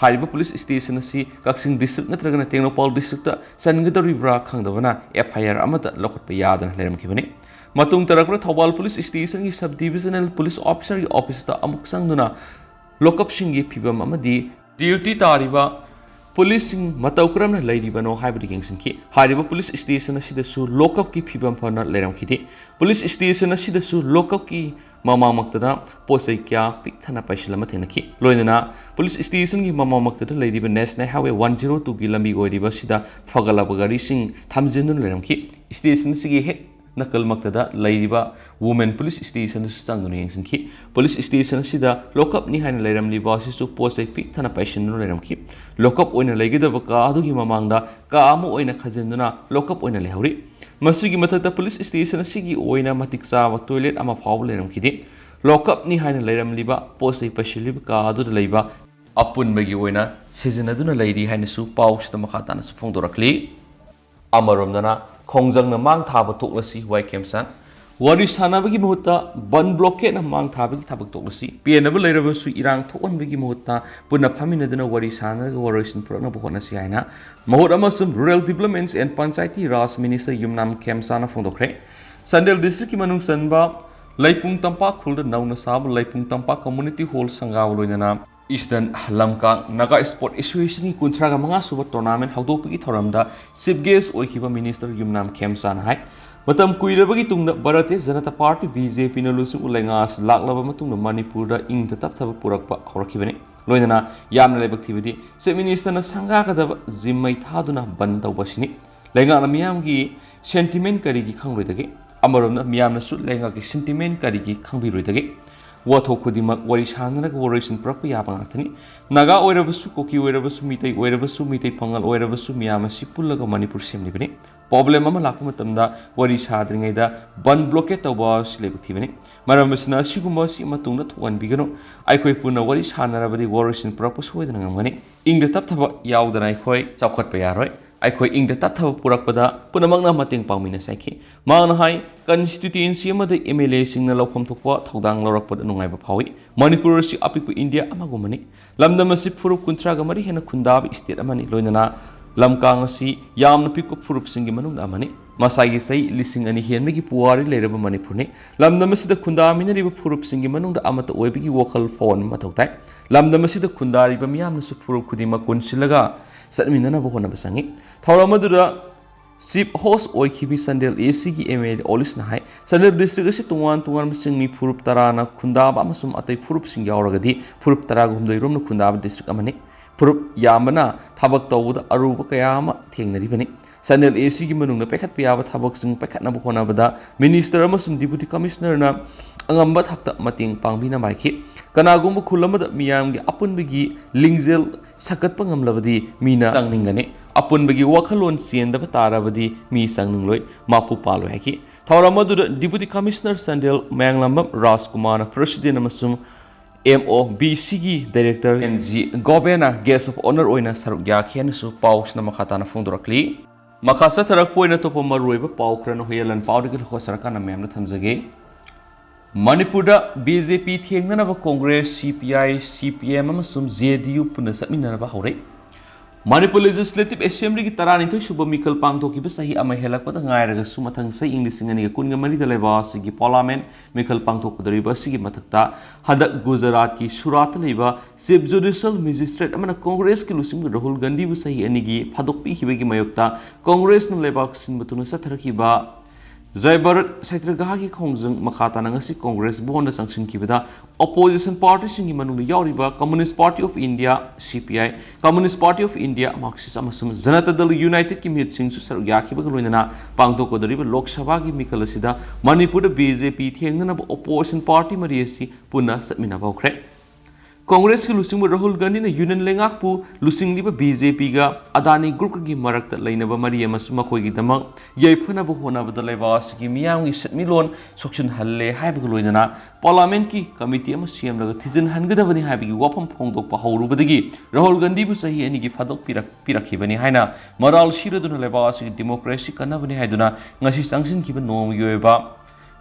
ꯍꯥꯏꯔꯤꯕ police station ꯑꯁꯤ ꯀꯛꯆꯤꯡ district ꯅꯠꯇ꯭ꯔꯒꯅ ꯇꯦꯡꯅꯧꯄꯜ districtꯇ ꯆꯟꯒꯗꯧꯔꯤꯕ꯭ꯔꯥ ꯈꯪꯗꯕꯅ FIR ꯑꯃꯠꯇ ꯂꯧꯈꯠꯄ ꯌꯥꯗꯅ ꯂꯩꯔꯝꯈꯤꯕꯅꯤ꯫ ꯃꯇꯨꯡ ꯇꯥꯔꯛꯄꯗ Thoubal police stationꯒꯤ sub divisional police officerꯒꯤ officeꯇ ꯑꯃꯨꯛ ꯆꯪꯗꯨꯅ lockupꯁꯤꯡꯒꯤ ꯐꯤꯕꯝ ꯑꯃꯗꯤ duty ꯇꯥꯔꯤꯕ policeꯁꯤꯡ ꯃꯇꯧ ꯀꯔꯝꯅ ꯂꯩꯔꯤꯕꯅꯣ ꯍꯥꯏꯕꯗꯨ ꯌꯦꯡꯁꯤꯟꯈꯤ꯫ ꯍꯥꯏꯔꯤꯕ police station ꯑꯁꯤꯗꯁꯨ lockupꯀꯤ ꯐꯤꯕꯝ ꯐꯅ ꯂꯩꯔꯝꯈꯤꯗꯦ꯫ Police station ꯑꯁꯤꯗꯁꯨ lockupꯀꯤ ꯃꯃꯥꯡꯃꯛꯇꯗ ꯄꯣꯠ ꯆꯩ ꯀꯌꯥ ꯄꯤꯛ ꯊꯟꯅ ꯄꯩꯁꯤꯜꯂꯝꯕ ꯊꯦꯡꯅꯈꯤ꯫ ꯂꯣꯏꯅꯅ police stationꯒꯤ ꯃꯃꯥꯡꯃꯛꯇꯗ ꯂꯩꯔꯤꯕ National Highway one zero twoꯒꯤ ꯂꯝꯕꯤ ꯑꯣꯏꯔꯤꯕ ꯑꯁꯤꯗ ꯐꯒꯠꯂꯕ ꯒꯥꯔꯤꯁꯤꯡ ꯊꯝꯖꯤꯟꯗꯨꯅ ꯂꯩꯔꯝꯈꯤ꯫ Station ꯑꯁꯤꯒꯤ ꯍꯦꯛ ꯅꯥꯀꯜꯃꯛꯇꯗ ꯂꯩꯔꯤꯕ women police stationꯗꯁꯨ ꯆꯪꯗꯨꯅ ꯌꯦꯡꯁꯤꯟꯈꯤ꯫ Police station ꯑꯁꯤꯗ lockupꯅꯤ ꯍꯥꯏꯅ ꯂꯩꯔꯝꯂꯤꯕ ꯑꯁꯤꯁꯨ ꯄꯣꯠ ꯆꯩ ꯄꯤꯛ ꯊꯟꯅ ꯄꯩꯁꯤꯟꯗꯨꯅ ꯂꯩꯔꯝꯈꯤ꯫ Lockup ꯑꯣꯏꯅ ꯂꯩꯒꯗꯕ ꯀꯥ ꯑꯗꯨꯒꯤ ꯃꯃꯥꯡꯗ ꯀꯥ ꯑꯃ ꯑꯣꯏꯅ ꯈꯥꯖꯤꯟꯗꯨꯅ lockup ꯑꯣꯏꯅ ꯂꯩꯍꯧꯔꯤ꯫ ꯃꯁꯤꯒꯤ ꯃꯊꯛꯇ police station ꯑꯁꯤꯒꯤ ꯑꯣꯏꯅ ꯃꯇꯤꯛ ꯆꯥꯕ toilet ꯑꯃ ꯐꯥꯎꯕ ꯂꯩꯔꯝꯈꯤꯗꯦ꯫ Lockupꯅꯤ ꯍꯥꯏꯅ ꯂꯩꯔꯝꯂꯤꯕ ꯄꯣꯠ ꯆꯩ ꯄꯩꯁꯤꯜꯂꯤꯕ ꯀꯥ ꯑꯗꯨꯗ ꯂꯩꯕ ꯑꯄꯨꯟꯕꯒꯤ ꯑꯣꯏꯅ ꯁꯤꯖꯤꯟꯅꯗꯨꯅ ꯂꯩꯔꯤ ꯍꯥꯏꯅꯁꯨ ꯄꯥꯎꯁꯤꯗ ꯃꯈꯥ ꯇꯥꯅꯁꯨ ꯐꯣꯡꯗꯣꯔꯛꯂꯤ꯫ ꯑꯃꯔꯣꯝꯗꯅ ꯈꯣꯡꯖꯪꯅ ꯃꯥꯡ ꯊꯥꯕ ꯇꯣꯛꯂꯁꯤ ꯋꯥꯏ ꯈꯦꯝꯆꯥꯟ꯫ ꯋꯥꯔꯤ ꯁꯥꯟꯅꯕꯒꯤ ꯃꯍꯨꯠꯇ ꯕꯟ ꯕ꯭ꯂꯣꯀꯦꯠꯅ ꯃꯥꯡ ꯊꯥꯕꯒꯤ ꯊꯕꯛ ꯇꯣꯛꯂꯁꯤ꯫ ꯄꯦꯟꯅꯕ ꯂꯩꯔꯕꯁꯨ ꯏꯔꯥꯡ ꯊꯣꯛꯍꯟꯕꯒꯤ ꯃꯍꯨꯠꯇ ꯄꯨꯟꯅ ꯐꯝꯃꯤꯟꯅꯗꯨꯅ ꯋꯥꯔꯤ ꯁꯥꯟꯅꯔꯒ ꯋꯥꯔꯣꯏꯁꯤꯟ ꯄꯨꯔꯛꯅꯕ ꯍꯣꯠꯅꯁꯤ ꯍꯥꯏꯅ ꯃꯍꯨꯠ ꯑꯃꯁꯨꯡ Rural Developments and Panchayati Raj Minister Yumnam ꯈꯦꯝꯆꯥꯅ ꯐꯣꯡꯗꯣꯛꯈ꯭ꯔꯦ꯫ Chandel district ꯀꯤ ꯃꯅꯨꯡ ꯆꯟꯕ ꯂꯩꯄꯨꯡ ꯇꯝꯄꯥꯛ ꯈꯨꯜꯗ ꯅꯧꯅ ꯁꯥꯕ ꯂꯩꯄꯨꯡ ꯇꯝꯄꯥꯛ community hall ꯁꯪꯒꯥꯕ ꯂꯣꯏꯅꯅ Eastern ꯂꯝꯀꯥꯡ Naga Sport Association ꯒꯤ ꯀꯨꯟꯊ꯭ꯔꯥꯒ ꯃꯉꯥ ꯁꯨꯕ tournament ꯍꯧꯗꯣꯛꯄꯒꯤ ꯊꯧꯔꯝꯗ chief guest ꯑꯣꯏꯈꯤꯕ Minister ꯌꯨꯝꯅꯥꯝ ꯈꯦꯝꯆꯥꯅ ꯍꯥꯏ, ꯃꯇꯝ ꯀꯨꯏꯔꯕꯒꯤ ꯇꯨꯡꯗ ꯚꯥꯔꯇꯤꯌ ꯖꯅꯇꯥ ꯄꯥꯔꯇꯤ, BJP ꯅ ꯂꯨꯆꯤꯡꯕ ꯂꯩꯉꯥꯛ ꯑꯁꯤ ꯂꯥꯛꯂꯕ ꯃꯇꯨꯡꯗ ꯃꯅꯤꯄꯨꯔꯗ ꯏꯪꯗ ꯇꯞꯊꯕ ꯄꯨꯔꯛꯄ ꯍꯧꯔꯛꯈꯤꯕꯅꯤ꯫ ꯂꯣꯏꯅꯅ ꯌꯥꯝꯅ ꯂꯥꯏꯕꯛ ꯊꯤꯕꯗꯤ Chief Minister ꯅ ꯁꯪꯒꯥꯒꯗꯕ ꯖꯤꯝ ꯃꯩ ꯊꯥꯗꯨꯅ ꯕꯟ ꯇꯧꯕ ꯑꯁꯤꯅꯤ꯫ ꯂꯩꯉꯥꯛꯅ ꯃꯤꯌꯥꯝꯒꯤ sentiment ꯀꯔꯤꯒꯤ ꯈꯪꯂꯣꯏꯗꯒꯦ? ꯑꯃꯔꯣꯝꯗ ꯃꯤꯌꯥꯝꯅꯁꯨ ꯂꯩꯉꯥꯛꯀꯤ sentiment ꯀꯔꯤꯒꯤ ꯈꯪꯕꯤꯔꯣꯏꯗꯒꯦ? ꯋꯥꯊꯣꯛ ꯈꯨꯗꯤꯡꯃꯛ ꯋꯥꯔꯤ ꯁꯥꯟꯅꯔꯒ ꯋꯥꯔꯣꯏꯁꯤꯟ ꯄꯨꯔꯛꯄ ꯌꯥꯕ ꯉꯥꯛꯇꯅꯤ꯫ ꯅꯥꯒꯥ ꯑꯣꯏꯔꯕꯁꯨ, ꯀꯨꯀꯤ ꯑꯣꯏꯔꯕꯁꯨ, ꯃꯤꯇꯩ ꯑꯣꯏꯔꯕꯁꯨ, ꯃꯤꯇꯩ ꯄꯥꯉꯜ ꯑꯣꯏꯔꯕꯁꯨ, ꯃꯤꯌꯥꯝ ꯑꯁꯤ ꯄꯨꯜꯂꯒ ꯃꯅꯤꯄꯨꯔ ꯁꯦꯝꯂꯤꯕꯅꯤ꯫ Problem ꯑꯃ ꯂꯥꯛꯄ ꯃꯇꯝꯗ ꯋꯥꯔꯤ ꯁꯥꯗ꯭ꯔꯤꯉꯩꯗ ꯕꯟ blockade ꯇꯧꯕ ꯑꯁꯤ ꯂꯥꯏꯕꯛ ꯊꯤꯕꯅꯤ꯫ ꯃꯔꯝ ꯑꯁꯤꯅ ꯑꯁꯤꯒꯨꯝꯕ ꯑꯁꯤ ꯃꯇꯨꯡꯗ ꯊꯣꯛꯍꯟꯕꯤꯒꯅꯨ꯫ ꯑꯩꯈꯣꯏ ꯄꯨꯟꯅ ꯋꯥꯔꯤ ꯁꯥꯟꯅꯔꯕꯗꯤ ꯋꯥꯔꯣꯏꯁꯤꯟ ꯄꯨꯔꯛꯄ ꯁꯣꯏꯗꯅ ꯉꯝꯒꯅꯤ꯫ ꯏꯪꯗ ꯇꯞꯊꯕ ꯌꯥꯎꯗꯅ ꯑꯩꯈꯣꯏ ꯆꯥꯎꯈꯠꯄ ꯌꯥꯔꯣꯏ꯫ ꯑꯩꯈꯣꯏ ꯏꯪꯗ ꯇꯞꯊꯕ ꯄꯨꯔꯛꯄꯗ ꯄꯨꯝꯅꯃꯛꯅ ꯃꯇꯦꯡ ꯄꯥꯡꯃꯤꯟꯅꯁꯤ ꯍꯥꯏꯈꯤ꯫ ꯃꯍꯥꯛꯅ ꯍꯥꯏ, constituency ꯑꯃꯗ MLA ꯁꯤꯡꯅ ꯂꯧꯐꯝ ꯊꯣꯛꯄ ꯊꯧꯗꯥꯡ ꯂꯧꯔꯛꯄꯗ ꯅꯨꯡꯉꯥꯏꯕ ꯐꯥꯎꯏ꯫ ꯃꯅꯤꯄꯨꯔ ꯑꯁꯤ ꯑꯄꯤꯛꯄ ꯏꯟꯗꯤꯌꯥ ꯑꯃꯒꯨꯝꯕꯅꯤ꯫ ꯂꯝꯗꯝ ꯑꯁꯤ ꯐꯨꯔꯨꯞ ꯀꯨꯟꯊ꯭ꯔꯥꯒ ꯃꯔꯤ ꯍꯦꯟꯅ ꯈꯨꯟꯗꯥꯕ state ꯑꯃꯅꯤ, ꯂꯣꯏꯅꯅ ꯂꯝꯀꯥꯡ ꯑꯁꯤ ꯌꯥꯝꯅ ꯄꯤꯛꯄ ꯐꯨꯔꯨꯞꯁꯤꯡꯒꯤ ꯃꯅꯨꯡꯗ ꯑꯃꯅꯤ꯫ ꯃꯁꯥꯒꯤ ꯆꯍꯤ ꯂꯤꯁꯤꯡ ꯑꯅꯤ ꯍꯦꯟꯕꯒꯤ ꯄꯨꯋꯥꯔꯤ ꯂꯩꯔꯕ ꯃꯅꯤꯄꯨꯔꯅꯤ꯫ ꯂꯝꯗꯝ ꯑꯁꯤꯗ ꯈꯨꯟꯗꯥꯃꯤꯟꯅꯔꯤꯕ ꯐꯨꯔꯨꯞꯁꯤꯡꯒꯤ ꯃꯅꯨꯡꯗ ꯑꯃꯠꯇ ꯑꯣꯏꯕꯒꯤ ꯋꯥꯈꯜ ꯐꯥꯎꯍꯟꯕ ꯃꯊꯧ ꯇꯥꯏ꯫ ꯂꯝꯗꯝ ꯑꯁꯤꯗ ꯈꯨꯟꯗꯥꯔꯤꯕ ꯃꯤꯌꯥꯝꯅꯁꯨ ꯐꯨꯔꯨꯞ ꯈꯨꯗꯤꯡꯃꯛ ꯀꯣꯟꯁꯤꯜꯂꯒ ꯆꯠꯃꯤꯟꯅꯅꯕ ꯍꯣꯠꯅꯕ ꯆꯪꯏ꯫ ꯊꯧꯔꯝ ꯑꯗꯨꯗ chief host ꯑꯣꯏꯈꯤꯕꯤ ꯆꯥꯟꯗꯦꯜ AC ꯒꯤ MLA ꯑꯣꯂꯤꯁꯅ ꯍꯥꯏ, ꯆꯥꯟꯗꯦꯜ district ꯑꯁꯤ ꯇꯣꯉꯥꯟ ꯇꯣꯉꯥꯟꯕ ꯆꯤꯡꯃꯤ ꯐꯨꯔꯨꯞ ꯇꯔꯥꯅ ꯈꯨꯟꯗꯥꯕ ꯑꯃꯁꯨꯡ ꯑꯇꯩ ꯐꯨꯔꯨꯞꯁꯤꯡ ꯌꯥꯎꯔꯒꯗꯤ ꯐꯨꯔꯨꯞ ꯇꯔꯥꯒ ꯍꯨꯝꯗꯣꯏ ꯔꯣꯝꯅ ꯈꯨꯟꯗꯥꯕ district ꯑꯃꯅꯤ꯫ ꯐꯨꯔꯨꯞ ꯌꯥꯝꯕꯅ ꯊꯕꯛ ꯇꯧꯕꯗ ꯑꯔꯨꯕ ꯀꯌꯥ ꯑꯃ ꯊꯦꯡꯅꯔꯤꯕꯅꯤ꯫ ꯆꯥꯟꯗꯦꯜ AC ꯒꯤ ꯃꯅꯨꯡꯗ ꯄꯥꯏꯈꯠꯄ ꯌꯥꯕ ꯊꯕꯛꯁꯤꯡ ꯄꯥꯏꯈꯠꯅꯕ ꯍꯣꯠꯅꯕꯗ minister ꯑꯃꯁꯨꯡ deputy commissioner ꯅ ꯑꯉꯝꯕ ꯊꯥꯛꯇ ꯃꯇꯦꯡ ꯄꯥꯡꯕꯤꯅꯕ ꯍꯥꯏꯈꯤ꯫ ꯀꯅꯥꯒꯨꯝꯕ ꯈꯨꯜ ꯑꯃꯗ ꯃꯤꯌꯥꯝꯒꯤ ꯑꯄꯨꯟꯕꯒꯤ ꯂꯤꯡꯖꯦꯜ ꯁꯥꯒꯠꯄ ꯉꯝꯂꯕꯗꯤ ꯃꯤꯅ ꯆꯪꯅꯤꯡꯒꯅꯤ꯫ ꯑꯄꯨꯟꯕꯒꯤ ꯋꯥꯈꯜꯂꯣꯟ ꯆꯦꯟꯗꯕ ꯇꯥꯔꯕꯗꯤ ꯃꯤ ꯆꯪꯅꯤꯡꯂꯣꯏ, ꯃꯥꯄꯨ ꯄꯥꯜꯂꯣꯏ ꯍꯥꯏꯈꯤ꯫ ꯊꯧꯔꯝ ꯑꯗꯨꯗ deputy commissioner ꯆꯥꯟꯗꯦꯜ ꯃꯌꯥꯡꯂꯥꯝꯕꯝ ꯔꯥꯖꯀꯨꯃꯥꯔꯅ president ꯑꯃꯁꯨꯡ MOBC ꯒꯤ director N G ꯒꯣꯕꯦꯅ guest of honour ꯑꯣꯏꯅ ꯁꯔꯨꯛ ꯌꯥꯈꯤ ꯍꯥꯏꯅꯁꯨ ꯄꯥꯎꯁꯤꯅ ꯃꯈꯥ ꯇꯥꯅ ꯐꯣꯡꯗꯣꯔꯛꯂꯤ꯫ ꯃꯈꯥ ꯆꯠꯊꯔꯛꯄ ꯑꯣꯏꯅ ꯑꯇꯣꯞꯄ ꯃꯔꯨꯑꯣꯏꯕ ꯄꯥꯎ ꯈꯔ ꯅꯈꯣꯏ ꯑꯦꯂꯟ ꯄꯥꯎꯗꯒꯤ ꯂꯧꯊꯣꯛꯆꯔꯀꯥꯟꯗ ꯃꯌꯥꯝꯗ ꯊꯝꯖꯒꯦ꯫ ꯃꯅꯤꯄꯨꯔꯗ ꯕꯤ ꯖꯦ ꯄꯤ ꯊꯦꯡꯅꯅꯕ ꯀꯣꯡꯒ꯭ꯔꯦꯁ, ꯁꯤ ꯄꯤ ꯑꯥꯏ, ꯁꯤ ꯄꯤ ꯑꯦꯝ ꯑꯃꯁꯨꯡ ꯖꯦ ꯗꯤ ꯌꯨ ꯄꯨꯟꯅ ꯆꯠꯃꯤꯟꯅꯅꯕ ꯍꯧꯔꯦ꯫ ꯃꯅꯤꯄꯨꯔ ꯂꯦꯖꯤꯁꯂꯦꯇꯤꯚ ꯑꯦꯁꯦꯝꯕ꯭ꯂꯤꯒꯤ ꯇꯔꯥꯅꯤꯊꯣꯏ ꯁꯨꯕ ꯃꯤꯈꯜ ꯄꯥꯡꯊꯣꯛꯈꯤꯕ ꯆꯍꯤ ꯑꯃ ꯍꯦꯜꯂꯛꯄꯗ ꯉꯥꯏꯔꯒꯁꯨ ꯃꯊꯪ ꯆꯍꯤ ꯏꯪ ꯂꯤꯁꯤꯡ ꯑꯅꯤꯒ ꯀꯨꯟꯒ ꯃꯔꯤꯗ ꯂꯩꯕꯥꯛ ꯑꯁꯤꯒꯤ ꯄꯥꯔꯂꯥꯃꯦꯟ ꯃꯤꯈꯜ ꯄꯥꯡꯊꯣꯛꯀꯗꯧꯔꯤꯕ ꯑꯁꯤꯒꯤ ꯃꯊꯛꯇ ꯍꯟꯗꯛ ꯒꯨꯖꯔꯥꯠꯀꯤ ꯁꯨꯔꯥꯠꯇ ꯂꯩꯕ ꯆꯤꯐ ꯖꯨꯗꯤꯁꯤꯌꯦꯜ ꯃꯦꯖꯤꯁꯇ꯭ꯔꯦꯠ ꯑꯃꯅ ꯀꯣꯡꯒ꯭ꯔꯦꯁꯀꯤ ꯂꯨꯆꯤꯡꯕ ꯔꯥꯍꯨꯜ ꯒꯥꯟꯙꯤꯕꯨ ꯆꯍꯤ ꯑꯅꯤꯒꯤ ꯊꯥꯗꯣꯛꯄꯤꯈꯤꯕꯒꯤ ꯃꯥꯌꯣꯛꯇ ꯀꯣꯡꯒ꯭ꯔꯦꯁꯅ ꯂꯩꯕꯥꯛ ꯁꯤꯟꯕ ꯊꯨꯡꯅ ꯆꯠꯊꯔꯛꯈꯤꯕ ꯖꯥꯏ ꯚꯥꯔꯠ ꯁꯇ꯭ꯌꯒ꯭ꯔꯍꯒꯤ ꯈꯣꯡꯖꯪ ꯃꯈꯥ ꯇꯥꯅ ꯉꯁꯤ ꯀꯣꯡꯒ꯭ꯔꯦꯁ ꯚꯣꯟꯗ ꯆꯪꯁꯤꯟꯈꯤꯕꯗ ꯑꯣꯄꯣꯖꯤꯁꯟ ꯄꯥꯔꯇꯤꯁꯤꯡꯒꯤ ꯃꯅꯨꯡꯗ ꯌꯥꯎꯔꯤꯕ communist party of India, C P I, communist party of India, marxist ꯑꯃꯁꯨꯡ ꯖꯅꯇꯥ ꯗꯜ ꯌꯨꯅꯥꯏꯇꯦꯗꯀꯤ ꯃꯤꯍꯨꯠꯁꯤꯡꯁꯨ ꯁꯔꯨꯛ ꯌꯥꯈꯤꯕꯒ ꯂꯣꯏꯅꯅ ꯄꯥꯡꯊꯣꯛꯀꯗꯧꯔꯤꯕ ꯂꯣꯛ ꯁꯚꯥꯒꯤ ꯃꯤꯈꯜ ꯑꯁꯤꯗ ꯃꯅꯤꯄꯨꯔꯗ ꯕꯤ ꯖꯦ ꯄꯤ ꯊꯦꯡꯅꯅꯕ ꯑꯣꯄꯣꯖꯤꯁꯟ ꯄꯥꯔꯇꯤ ꯃꯔꯤ ꯑꯁꯤ ꯄꯨꯟꯅ ꯆꯠꯃꯤꯟꯅꯕ ꯍꯧꯈ꯭ꯔꯦ꯫ ꯀꯣꯡꯒ꯭ꯔꯦꯁꯀꯤ ꯂꯨꯆꯤꯡꯕ ꯔꯥꯍꯨꯜ ꯒꯥꯟꯙꯤꯅ ꯌꯨꯅꯤꯌꯟ ꯂꯩꯉꯥꯛꯄꯨ ꯂꯨꯆꯤꯡꯂꯤꯕ ꯕꯤ ꯖꯦ ꯄꯤꯒ ꯑꯗꯥꯅꯤ ꯒ꯭ꯔꯨꯞꯀꯒꯤ ꯃꯔꯛꯇ ꯂꯩꯅꯕ ꯃꯔꯤ ꯑꯃꯁꯨ ꯃꯈꯣꯏꯒꯤꯗꯃꯛ ꯌꯥꯏꯐꯅꯕ ꯍꯣꯠꯅꯕꯗ ꯂꯩꯕꯥꯛ ꯑꯁꯤꯒꯤ ꯃꯤꯌꯥꯝꯒꯤ ꯁꯦꯟꯃꯤꯠꯂꯣꯟ ꯁꯣꯛꯆꯤꯟꯍꯜꯂꯦ ꯍꯥꯏꯕꯒ ꯂꯣꯏꯅꯅ ꯄꯥꯔꯂꯥꯃꯦꯟꯠꯀꯤ ꯀꯃꯤꯇꯤ ꯑꯃ ꯁꯦꯝꯂꯒ ꯊꯤꯖꯤꯟꯍꯟꯒꯗꯕꯅꯤ ꯍꯥꯏꯕꯒꯤ ꯋꯥꯐꯝ ꯐꯣꯡꯗꯣꯛꯄ ꯍꯧꯔꯨꯕꯗꯒꯤ ꯔꯥꯍꯨꯜ ꯒꯥꯟꯙꯤꯕꯨ ꯆꯍꯤ ꯑꯅꯤꯒꯤ ꯊꯥꯗꯣꯛꯄꯤꯔꯛ-, ꯄꯤꯔꯛꯈꯤꯕꯅꯤ ꯍꯥꯏꯅ ꯃꯔꯥꯜ ꯁꯤꯔꯗꯨꯅ ꯂꯩꯕꯥꯛ ꯑꯁꯤꯒꯤ ꯗꯤꯃꯣꯀ꯭ꯔꯦꯁꯤ ꯀꯟꯅꯕꯅꯤ ꯍꯥꯏꯗꯨꯅ ꯉꯁꯤ ꯆꯪꯁꯤꯟꯈꯤꯕ ꯅꯣꯡꯃꯒꯤ ꯑꯣꯏꯕ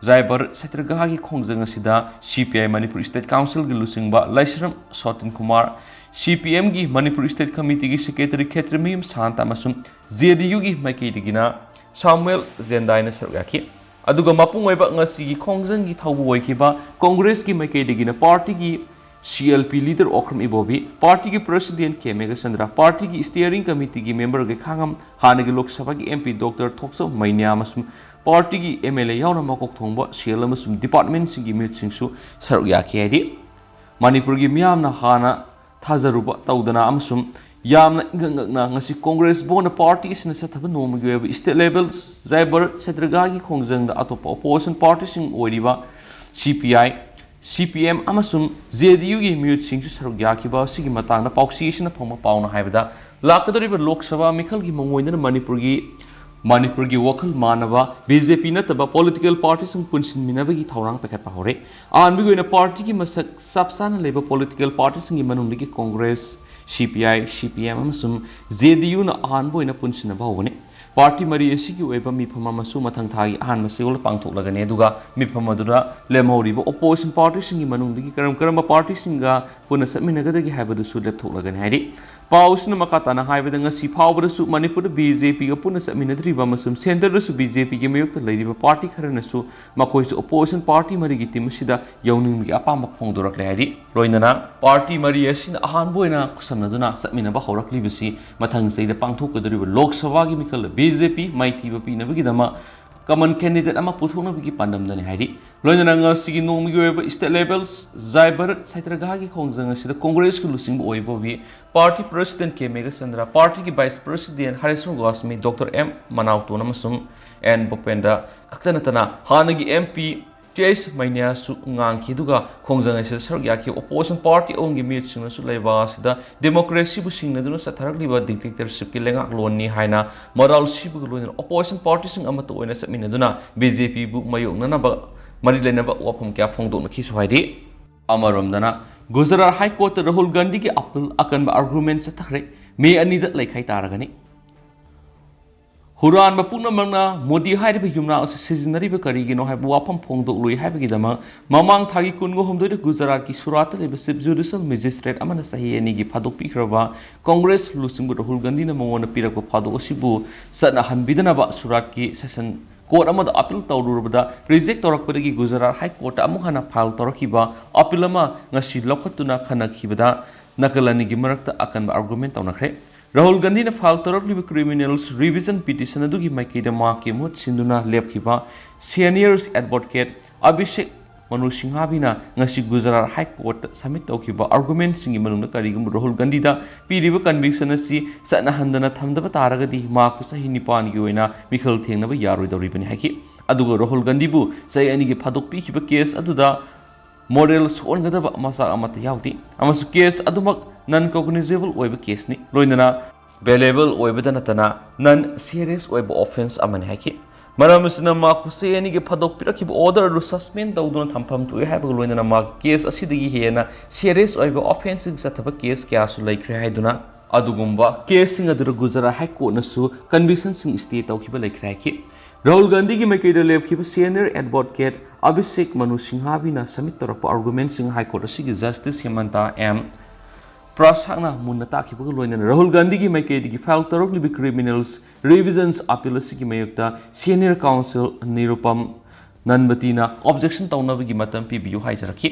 ꯖꯥꯏ ꯚꯥꯔꯠ ꯁꯇ꯭ꯌꯒ꯭ꯔꯍꯒꯤ ꯈꯣꯡꯖꯪ ꯑꯁꯤꯗ ꯁꯤ ꯄꯤ ꯑꯥꯏ ꯃꯅꯤꯄꯨꯔ ꯁ꯭ꯇꯦꯠ ꯀꯥꯎꯟꯁꯤꯜꯒꯤ ꯂꯨꯆꯤꯡꯕ ꯂꯥꯏꯁ꯭ꯔꯝ ꯁꯣꯇꯤꯟ ꯀꯨꯃꯥꯔ, ꯁꯤ ꯄꯤ ꯑꯦꯝꯒꯤ ꯃꯅꯤꯄꯨꯔ ꯁ꯭ꯇꯦꯠ ꯀꯃꯤꯇꯤꯒꯤ ꯁꯦꯀ꯭ꯔꯦꯇꯔꯤ ꯈꯦꯇ꯭ꯔꯤꯃꯌꯨꯝ ꯁꯥꯟꯇ ꯑꯃꯁꯨꯡ ꯖꯦ ꯗꯤ ꯌꯨꯒꯤ ꯃꯥꯏꯀꯩꯗꯒꯤꯅ ꯁꯥꯃꯨꯑꯦꯜ ꯖꯦꯟꯗꯥꯏꯅ ꯁꯔꯨꯛ ꯌꯥꯈꯤ꯫ ꯑꯗꯨꯒ ꯃꯄꯨꯡ ꯑꯣꯏꯕ ꯉꯁꯤꯒꯤ ꯈꯣꯡꯖꯪꯒꯤ ꯊꯧꯕꯨ ꯑꯣꯏꯈꯤꯕ ꯀꯣꯡꯒ꯭ꯔꯦꯁꯀꯤ ꯃꯥꯏꯀꯩꯗꯒꯤꯅ ꯄꯥꯔꯇꯤꯒꯤ C L P leader Okram Ibobi, ꯄꯥꯔꯇꯤꯒꯤ ꯄ꯭ꯔꯦꯁꯤꯗꯦꯟꯠ ꯀꯦ ꯃꯦꯘꯆꯟꯗ꯭ꯔ, ꯄꯥꯔꯇꯤꯒꯤ ꯁ꯭ꯇꯤꯌꯔꯤꯡ ꯀꯃꯤꯇꯤꯒꯤ ꯃꯦꯝꯕꯔ ꯒꯩꯈꯥꯉꯝ, ꯍꯥꯟꯅꯒꯤ ꯂꯣꯛ ꯁꯚꯥꯒꯤ ꯑꯦꯝ ꯄꯤ ꯗꯣꯛꯇꯔ ꯊꯣꯛꯆꯧ ꯃꯩꯅ꯭ꯌꯥ ꯑꯃꯁꯨꯡ ꯄꯥꯔꯇꯤꯒꯤ ꯑꯦꯝ ꯑꯦꯜ ꯑꯦ ꯌꯥꯎꯅ ꯃꯀꯣꯛ ꯊꯣꯡꯕ ꯁꯤ ꯑꯦꯜ ꯑꯃꯁꯨꯡ ꯗꯤꯄꯥꯔꯠꯃꯦꯟꯠꯁꯤꯡꯒꯤ ꯃꯤꯍꯨꯠꯁꯤꯡꯁꯨ ꯁꯔꯨꯛ ꯌꯥꯈꯤ ꯍꯥꯏꯗꯤ ꯃꯅꯤꯄꯨꯔꯒꯤ ꯃꯤꯌꯥꯝꯅ ꯍꯥꯟꯅ ꯊꯥꯖꯔꯨꯕ ꯇꯧꯗꯅ ꯑꯃꯁꯨꯡ ꯌꯥꯝꯅ ꯏꯪꯉꯛ ꯉꯛꯅ ꯉꯁꯤ ꯀꯣꯡꯒ꯭ꯔꯦꯁ ꯚꯣꯟꯗ ꯄꯥꯔꯇꯤ ꯑꯁꯤꯅ ꯆꯠꯊꯕ ꯅꯣꯡꯃꯒꯤ ꯑꯣꯏꯕ ꯁ꯭ꯇꯦꯠ ꯂꯦꯚꯦꯜ ꯖꯥꯏ ꯚꯥꯔꯠ ꯁꯇ꯭ꯌꯒ꯭ꯔꯍꯒꯤ ꯈꯣꯡꯖꯪꯗ ꯑꯇꯣꯞꯄ ꯑꯣꯄꯣꯖꯤꯁꯟ ꯄꯥꯔꯇꯤꯁꯤꯡ ꯑꯣꯏꯔꯤꯕ ꯁꯤ ꯄꯤ ꯑꯥꯏ, ꯁꯤ ꯄꯤ ꯑꯦꯝ ꯑꯃꯁꯨꯡ ꯖꯦ ꯗꯤ ꯌꯨꯒꯤ ꯃꯤꯍꯨꯠꯁꯤꯡꯁꯨ ꯁꯔꯨꯛ ꯌꯥꯈꯤꯕ ꯑꯁꯤꯒꯤ ꯃꯇꯥꯡꯗ ꯄꯥꯎꯆꯦ ꯑꯁꯤꯅ ꯐꯣꯡꯕ ꯄꯥꯎꯅ ꯍꯥꯏꯕꯗ ꯂꯥꯛꯀꯗꯧꯔꯤꯕ ꯂꯣꯛ ꯁꯚꯥ ꯃꯤꯈꯜꯒꯤ ꯃꯑꯣꯡ ꯑꯣꯏꯅꯅ ꯃꯅꯤꯄꯨꯔꯒꯤ, ꯃꯅꯤꯄꯨꯔꯒꯤ ꯋꯥꯈꯜ ꯃꯥꯟꯅꯕ ꯕꯤ ꯖꯦ ꯄꯤ ꯅꯠꯇꯕ ꯄꯣꯂꯤꯇꯤꯀꯦꯜ ꯄꯥꯔꯇꯤꯁꯤꯡ ꯄꯨꯟꯁꯤꯟꯃꯤꯟꯅꯕꯒꯤ ꯊꯧꯔꯥꯡ ꯄꯥꯏꯈꯠꯄ ꯍꯧꯔꯦ꯫ ꯑꯍꯥꯟꯕꯒꯤ ꯑꯣꯏꯅ ꯄꯥꯔꯇꯤꯒꯤ ꯃꯁꯛ ꯆꯞ ꯆꯥꯅ ꯂꯩꯕ ꯄꯣꯂꯤꯇꯤꯀꯦꯜ ꯄꯥꯔꯇꯤꯁꯤꯡꯒꯤ ꯃꯅꯨꯡꯗꯒꯤ ꯀꯣꯡꯒ꯭ꯔꯦꯁ, ꯁꯤ ꯄꯤ ꯑꯥꯏ, ꯁꯤ ꯄꯤ ꯑꯦꯝ ꯑꯃꯁꯨꯡ ꯖꯦ ꯗꯤ ꯌꯨꯅ ꯑꯍꯥꯟꯕ ꯑꯣꯏꯅ ꯄꯨꯟꯁꯤꯟꯅꯕ ꯍꯧꯒꯅꯤ꯫ ꯄꯥꯔꯇꯤ ꯃꯔꯤ ꯑꯁꯤꯒꯤ ꯑꯣꯏꯕ ꯃꯤꯐꯝ ꯑꯃꯁꯨ ꯃꯊꯪ ꯊꯥꯒꯤ ꯑꯍꯥꯟꯕ ꯁꯒꯣꯜꯗ ꯄꯥꯡꯊꯣꯛꯂꯒꯅꯤ꯫ ꯑꯗꯨꯒ ꯃꯤꯐꯝ ꯑꯗꯨꯗ ꯂꯦꯝꯍꯧꯔꯤꯕ ꯑꯣꯄꯣꯖꯤꯁꯟ ꯄꯥꯔꯇꯤꯁꯤꯡꯒꯤ ꯃꯅꯨꯡꯗꯒꯤ ꯀꯔꯝ ꯀꯔꯝꯕ ꯄꯥꯔꯇꯤꯁꯤꯡꯒ ꯄꯨꯟꯅ ꯆꯠꯃꯤꯟꯅꯒꯗꯒꯦ ꯍꯥꯏꯕꯗꯨꯁꯨ ꯂꯦꯞꯊꯣꯛꯂꯒꯅꯤ ꯍꯥꯏꯔꯤ꯫ ꯄꯥꯎ ꯑꯁꯤꯅ ꯃꯈꯥ ꯇꯥꯅ ꯍꯥꯏꯕꯗ, ꯉꯁꯤ ꯐꯥꯎꯕꯗꯁꯨ ꯃꯅꯤꯄꯨꯔꯗ ꯕꯤ ꯖꯦ ꯄꯤꯒ ꯄꯨꯟꯅ ꯆꯠꯃꯤꯟꯅꯗ꯭ꯔꯤꯕ ꯑꯃꯁꯨꯡ ꯁꯦꯟꯇꯔꯗꯁꯨ ꯕꯤ ꯖꯦ ꯄꯤꯒꯤ ꯃꯥꯌꯣꯛꯇ ꯂꯩꯔꯤꯕ ꯄꯥꯔꯇꯤ ꯈꯔꯅꯁꯨ ꯃꯈꯣꯏꯁꯨ ꯑꯣꯄꯣꯖꯤꯁꯟ ꯄꯥꯔꯇꯤ ꯃꯔꯤꯒꯤ ꯇꯤꯝ ꯑꯁꯤꯗ ꯌꯥꯎꯅꯤꯡꯕꯒꯤ ꯑꯄꯥꯝꯕ ꯐꯣꯡꯗꯣꯔꯛꯂꯦ ꯍꯥꯏꯔꯤ꯫ ꯂꯣꯏꯅꯅ ꯄꯥꯔꯇꯤ ꯃꯔꯤ ꯑꯁꯤꯅ ꯑꯍꯥꯟꯕ ꯑꯣꯏꯅ ꯈꯨꯠꯁꯝꯅꯗꯨꯅ ꯆꯠꯃꯤꯟꯅꯕ ꯍꯧꯔꯛꯂꯤꯕꯁꯤ ꯃꯊꯪ ꯆꯍꯤꯗ ꯄꯥꯡꯊꯣꯛꯀꯗꯧꯔꯤꯕ ꯂꯣꯛ ꯁꯚꯥꯒꯤ ꯃꯤꯈꯜꯗ ꯕꯤ ꯖꯦ ꯄꯤ ꯃꯥꯏꯊꯤꯕ ꯄꯤꯅꯕꯒꯤꯗꯃꯛ ꯀꯃꯟ ꯀꯦꯟꯗꯤꯗꯦꯠ ꯑꯃ ꯄꯨꯊꯣꯛꯅꯕꯒꯤ ꯄꯥꯟꯗꯝꯗꯅꯤ ꯍꯥꯏꯔꯤ꯫ ꯂꯣꯏꯅꯅ ꯉꯁꯤꯒꯤ ꯅꯣꯡꯃꯒꯤ ꯑꯣꯏꯕ ꯁ꯭ꯇꯦꯠ ꯂꯦꯚꯦꯜ ꯖꯥꯏ ꯚꯥꯔꯠ ꯁꯥꯇ꯭ꯔꯒꯥꯍꯒꯤ ꯈꯣꯡꯖꯪ ꯑꯁꯤꯗ ꯀꯣꯡꯒ꯭ꯔꯦꯁꯀꯤ ꯂꯨꯆꯤꯡꯕ ꯑꯣꯏꯕ ꯄꯥꯔꯇꯤ ꯄ꯭ꯔꯦꯁꯤꯗꯦꯟꯠ ꯀꯦ ꯃꯦꯘꯆꯟꯗ꯭ꯔ, ꯄꯥꯔꯇꯤꯒꯤ vice president Harish Goswami, doctor M ꯃꯅꯥꯎꯇꯣꯟ ꯑꯃꯁꯨꯡ ꯑꯦꯟ ꯚꯨꯄꯦꯟꯗ꯭ꯔ ꯈꯛꯇ ꯅꯠꯇꯅ ꯍꯥꯟꯅꯒꯤ ꯑꯦꯝ ꯄꯤ ꯇꯦꯖ ꯃꯩꯅ꯭ꯌꯥꯁꯨ ꯉꯥꯡꯈꯤ꯫ ꯑꯗꯨꯒ ꯈꯣꯡꯖꯪ ꯑꯁꯤꯗ ꯁꯔꯨꯛ ꯌꯥꯈꯤꯕ ꯑꯣꯄꯣꯖꯤꯁꯟ ꯄꯥꯔꯇꯤ ꯑꯍꯨꯝꯒꯤ ꯃꯤꯍꯨꯠꯁꯤꯡꯅꯁꯨ ꯂꯩꯕꯥꯛ ꯑꯁꯤꯗ ꯗꯦꯃꯣꯀ꯭ꯔꯦꯁꯤꯕꯨ ꯁꯤꯡꯅꯗꯨꯅ ꯆꯠꯊꯔꯛꯂꯤꯕ ꯗꯤꯛꯇꯦꯇꯔꯁꯤꯞꯀꯤ ꯂꯩꯉꯥꯛꯂꯣꯟꯅꯤ ꯍꯥꯏꯅ ꯃꯔꯥꯜ ꯁꯤꯕꯒ ꯂꯣꯏꯅꯅ ꯑꯣꯄꯣꯖꯤꯁꯟ ꯄꯥꯔꯇꯤꯁꯤꯡ ꯑꯃꯠꯇ ꯑꯣꯏꯅ ꯆꯠꯃꯤꯟꯅꯗꯨꯅ ꯕꯤ ꯖꯦ ꯄꯤꯕꯨ ꯃꯥꯌꯣꯛꯅꯅꯕ ꯃꯔꯤ ꯂꯩꯅꯕ ꯋꯥꯐꯝ ꯀꯌꯥ ꯐꯣꯡꯗꯣꯛꯅꯈꯤꯁꯨ ꯍꯥꯏꯔꯤ꯫ ꯑꯃꯔꯣꯝꯗꯅ, ꯒꯨꯖꯔꯥꯠ ꯍꯥꯏ ꯀꯣꯔꯠꯇ ꯔꯥꯍꯨꯜ ꯒꯥꯟꯙꯤꯒꯤ ꯑꯄꯤꯜ ꯑꯀꯟꯕ ꯑꯥꯔꯒꯨꯃꯦꯟꯠ ꯆꯠꯊꯈ꯭ꯔꯦ꯫ ꯃꯦ ꯑꯅꯤꯗ ꯂꯩꯈꯥꯏ ꯇꯥꯔꯒꯅꯤ꯫ ꯍꯨꯔꯥꯟꯕ ꯄꯨꯝꯅꯃꯛꯅ ꯃꯣꯗꯤ ꯍꯥꯏꯔꯤꯕ ꯌꯨꯝꯅꯥꯛ ꯑꯁꯤ ꯁꯤꯖꯤꯟꯅꯔꯤꯕ ꯀꯔꯤꯒꯤꯅꯣ ꯍꯥꯏꯕ ꯋꯥꯐꯝ ꯐꯣꯡꯗꯣꯛꯂꯣꯏ ꯍꯥꯏꯕꯒꯤꯗꯃꯛ ꯃꯃꯥꯡ ꯊꯥꯒꯤ ꯀꯨꯟꯒ ꯍꯨꯝꯗꯣꯏꯗ ꯒꯨꯖꯔꯥꯠꯀꯤ ꯁꯨꯔꯥꯠꯇ ꯂꯩꯕ ꯆꯤꯐ ꯖꯨꯗꯤꯁꯤꯌꯦꯜ ꯃꯦꯖꯤꯁꯇ꯭ꯔꯦꯠ ꯑꯃꯅ ꯆꯍꯤ ꯑꯅꯤꯒꯤ ꯐꯥꯗꯣꯛꯄꯤꯈ꯭ꯔꯕ ꯀꯣꯡꯒ꯭ꯔꯦꯁ ꯂꯨꯆꯤꯡꯕ ꯔꯥꯍꯨꯜ ꯒꯥꯟꯙꯤꯅ ꯃꯉꯣꯟꯗ ꯄꯤꯔꯛꯄ ꯐꯥꯗꯣꯛ ꯑꯁꯤꯕꯨ ꯆꯠꯅꯍꯟꯕꯤꯗꯅꯕ ꯁꯨꯔꯥꯠꯀꯤ ꯁꯦꯁꯟ ꯀꯣꯔꯠ ꯑꯃꯗ ꯑꯄꯤꯜ ꯇꯧꯔꯨꯔꯕꯗ ꯔꯤꯖꯦꯛ ꯇꯧꯔꯛꯄꯗꯒꯤ ꯒꯨꯖꯔꯥꯠ ꯍꯥꯏ ꯀꯣꯔꯠꯇ ꯑꯃꯨꯛ ꯍꯟꯅ ꯐꯥꯏꯜ ꯇꯧꯔꯛꯈꯤꯕ ꯑꯄꯤꯜ ꯑꯃ ꯉꯁꯤ ꯂꯧꯈꯠꯇꯨꯅ ꯈꯟꯅꯈꯤꯕꯗ ꯅꯥꯀꯜ ꯑꯅꯤꯒꯤ ꯃꯔꯛꯇ ꯑꯀꯟꯕ ꯑꯥꯔꯒꯨꯃꯦꯟꯠ ꯇꯧꯅꯈ꯭ꯔꯦ꯫ ꯔꯥꯍꯨꯜ ꯒꯥꯟꯙꯤꯅ ꯐꯥꯏꯜ ꯇꯧꯔꯛꯂꯤꯕ ꯀ꯭ꯔꯤꯃꯤꯅꯦꯜꯁ ꯔꯤꯚꯤꯖꯟ ꯄꯤꯇꯤꯁꯟ ꯑꯗꯨꯒꯤ ꯃꯥꯏꯀꯩꯗ ꯃꯍꯥꯛꯀꯤ ꯃꯍꯨꯠ ꯁꯤꯟꯗꯨꯅ ꯂꯦꯞꯈꯤꯕ ꯁꯦꯅꯤꯌꯔꯁ ꯑꯦꯗꯚꯣꯀꯦꯠ ꯑꯚꯤꯁꯦꯛ ꯃꯅꯨ ꯁꯤꯡꯍꯥꯚꯤꯅ ꯉꯁꯤ ꯒꯨꯖꯔꯥꯠ ꯍꯥꯏ ꯀꯣꯔꯠꯇ ꯁꯕꯃꯤꯠ ꯇꯧꯈꯤꯕ ꯑꯥꯔꯒꯨꯃꯦꯟꯠꯁꯤꯡꯒꯤ ꯃꯅꯨꯡꯗ ꯀꯔꯤꯒꯨꯝꯕ ꯔꯥꯍꯨꯜ ꯒꯥꯟꯙꯤꯗ ꯄꯤꯔꯤꯕ ꯀꯟꯚꯤꯛꯁꯟ ꯑꯁꯤ ꯆꯠꯅꯍꯟꯗꯅ ꯊꯝꯗꯕ ꯇꯥꯔꯒꯗꯤ ꯃꯍꯥꯛꯄꯨ ꯆꯍꯤ ꯅꯤꯄꯥꯟꯒꯤ ꯑꯣꯏꯅ ꯃꯤꯈꯜ ꯊꯦꯡꯅꯕ ꯌꯥꯔꯣꯏꯗꯧꯔꯤꯕꯅꯤ ꯍꯥꯏꯈꯤ꯫ ꯑꯗꯨꯒ ꯔꯥꯍꯨꯜ ꯒꯥꯟꯙꯤꯕꯨ ꯆꯍꯤ ꯑꯅꯤꯒꯤ ꯐꯥꯗꯣꯛ ꯄꯤꯈꯤꯕ ꯀꯦꯁ ꯑꯗꯨꯗ ꯃꯣꯔꯦꯜ ꯁꯣꯛꯍꯟꯒꯗꯕ ꯃꯆꯥꯛ ꯑꯃꯠꯇ ꯌꯥꯎꯗꯦ ꯑꯃꯁꯨꯡ ꯀꯦꯁ ꯑꯗꯨꯃꯛ ꯅꯟ ꯀꯣꯒꯅꯤꯖꯦꯕꯜ ꯑꯣꯏꯕ ꯀꯦꯁꯅꯤ, ꯂꯣꯏꯅꯅ ꯕꯦꯂꯦꯕꯜ ꯑꯣꯏꯕꯗ ꯅꯠꯇꯅ ꯅꯟ ꯁꯤꯔꯤꯌꯁ ꯑꯣꯏꯕ ꯑꯣꯐꯦꯟꯁ ꯑꯃꯅꯤ ꯍꯥꯏꯈꯤ꯫ ꯃꯔꯝ ꯑꯁꯤꯅ ꯃꯍꯥꯛꯄꯨ ꯆꯍꯤ ꯑꯅꯤꯒꯤ ꯐꯥꯗꯣꯛ ꯄꯤꯔꯛꯈꯤꯕ ꯑꯣꯔꯗꯔ ꯑꯗꯨ ꯁꯁꯄꯦꯟ ꯇꯧꯗꯨꯅ ꯊꯝꯐꯝ ꯊꯣꯛꯏ ꯍꯥꯏꯕꯒ ꯂꯣꯏꯅꯅ ꯃꯍꯥꯛ ꯀꯦꯁ ꯑꯁꯤꯗꯒꯤ ꯍꯦꯟꯅ ꯁꯤꯔꯤꯌꯁ ꯑꯣꯏꯕ ꯑꯣꯐꯦꯟꯁꯁꯤꯡ ꯆꯠꯊꯕ ꯀꯦꯁ ꯀꯌꯥꯁꯨ ꯂꯩꯈ꯭ꯔꯦ ꯍꯥꯏꯗꯨꯅ ꯑꯗꯨꯒꯨꯝꯕ ꯀꯦꯁꯁꯤꯡ ꯑꯗꯨꯗ ꯒꯨꯖꯔꯥꯠ ꯍꯥꯏ ꯀꯣꯔꯠꯅꯁꯨ ꯀꯟꯚꯤꯛꯁꯟꯁꯤꯡ ꯁ꯭ꯇꯦ ꯇꯧꯈꯤꯕ ꯂꯩꯈ꯭ꯔꯦ ꯍꯥꯏꯈꯤ꯫ ꯔꯥꯍꯨꯜ ꯒꯥꯟꯙꯤꯒꯤ ꯃꯥꯏꯀꯩꯗ ꯂꯦꯞꯈꯤꯕ ꯁꯦꯅꯤꯌꯔ ꯑꯦꯗꯚꯣꯀꯦꯠ ꯑꯚꯤꯁꯦꯛ ꯃꯅꯨ ꯁꯤꯡꯍꯥꯕꯤꯅ ꯁꯕꯃꯤꯠ ꯇꯧꯔꯛꯄ ꯑꯥꯔꯒꯨꯃꯦꯟꯁꯤꯡ ꯍꯥꯏ ꯀꯣꯔꯠ ꯑꯁꯤꯒꯤ ꯖꯁꯇꯤꯁ ꯍꯦꯃꯟꯇꯥ ꯑꯦꯝ ꯄ꯭ꯔꯁꯥꯗꯅ ꯃꯨꯟꯅ ꯇꯥꯛꯈꯤꯕꯒ ꯂꯣꯏꯅꯅ ꯔꯥꯍꯨꯜ ꯒꯥꯟꯙꯤꯒꯤ ꯃꯥꯏꯀꯩꯗꯒꯤ ꯐꯥꯏꯜ ꯇꯧꯔꯛꯂꯤꯕ ꯀ꯭ꯔꯤꯃꯤꯅꯦꯜꯁ ꯔꯤꯚꯤꯖꯟꯁ ꯑꯄꯤꯜ ꯑꯁꯤꯒꯤ ꯃꯥꯌꯣꯛꯇ ꯁꯦꯅꯤꯌꯔ ꯀꯥꯎꯟꯁꯤꯜ ꯅꯤꯔꯨꯄꯝ ꯅꯟꯕꯇꯤꯅ ꯑꯣꯕꯖꯦꯛꯁꯟ ꯇꯧꯅꯕꯒꯤ ꯃꯇꯝ ꯄꯤꯕꯤꯌꯨ ꯍꯥꯏꯖꯔꯛꯈꯤ꯫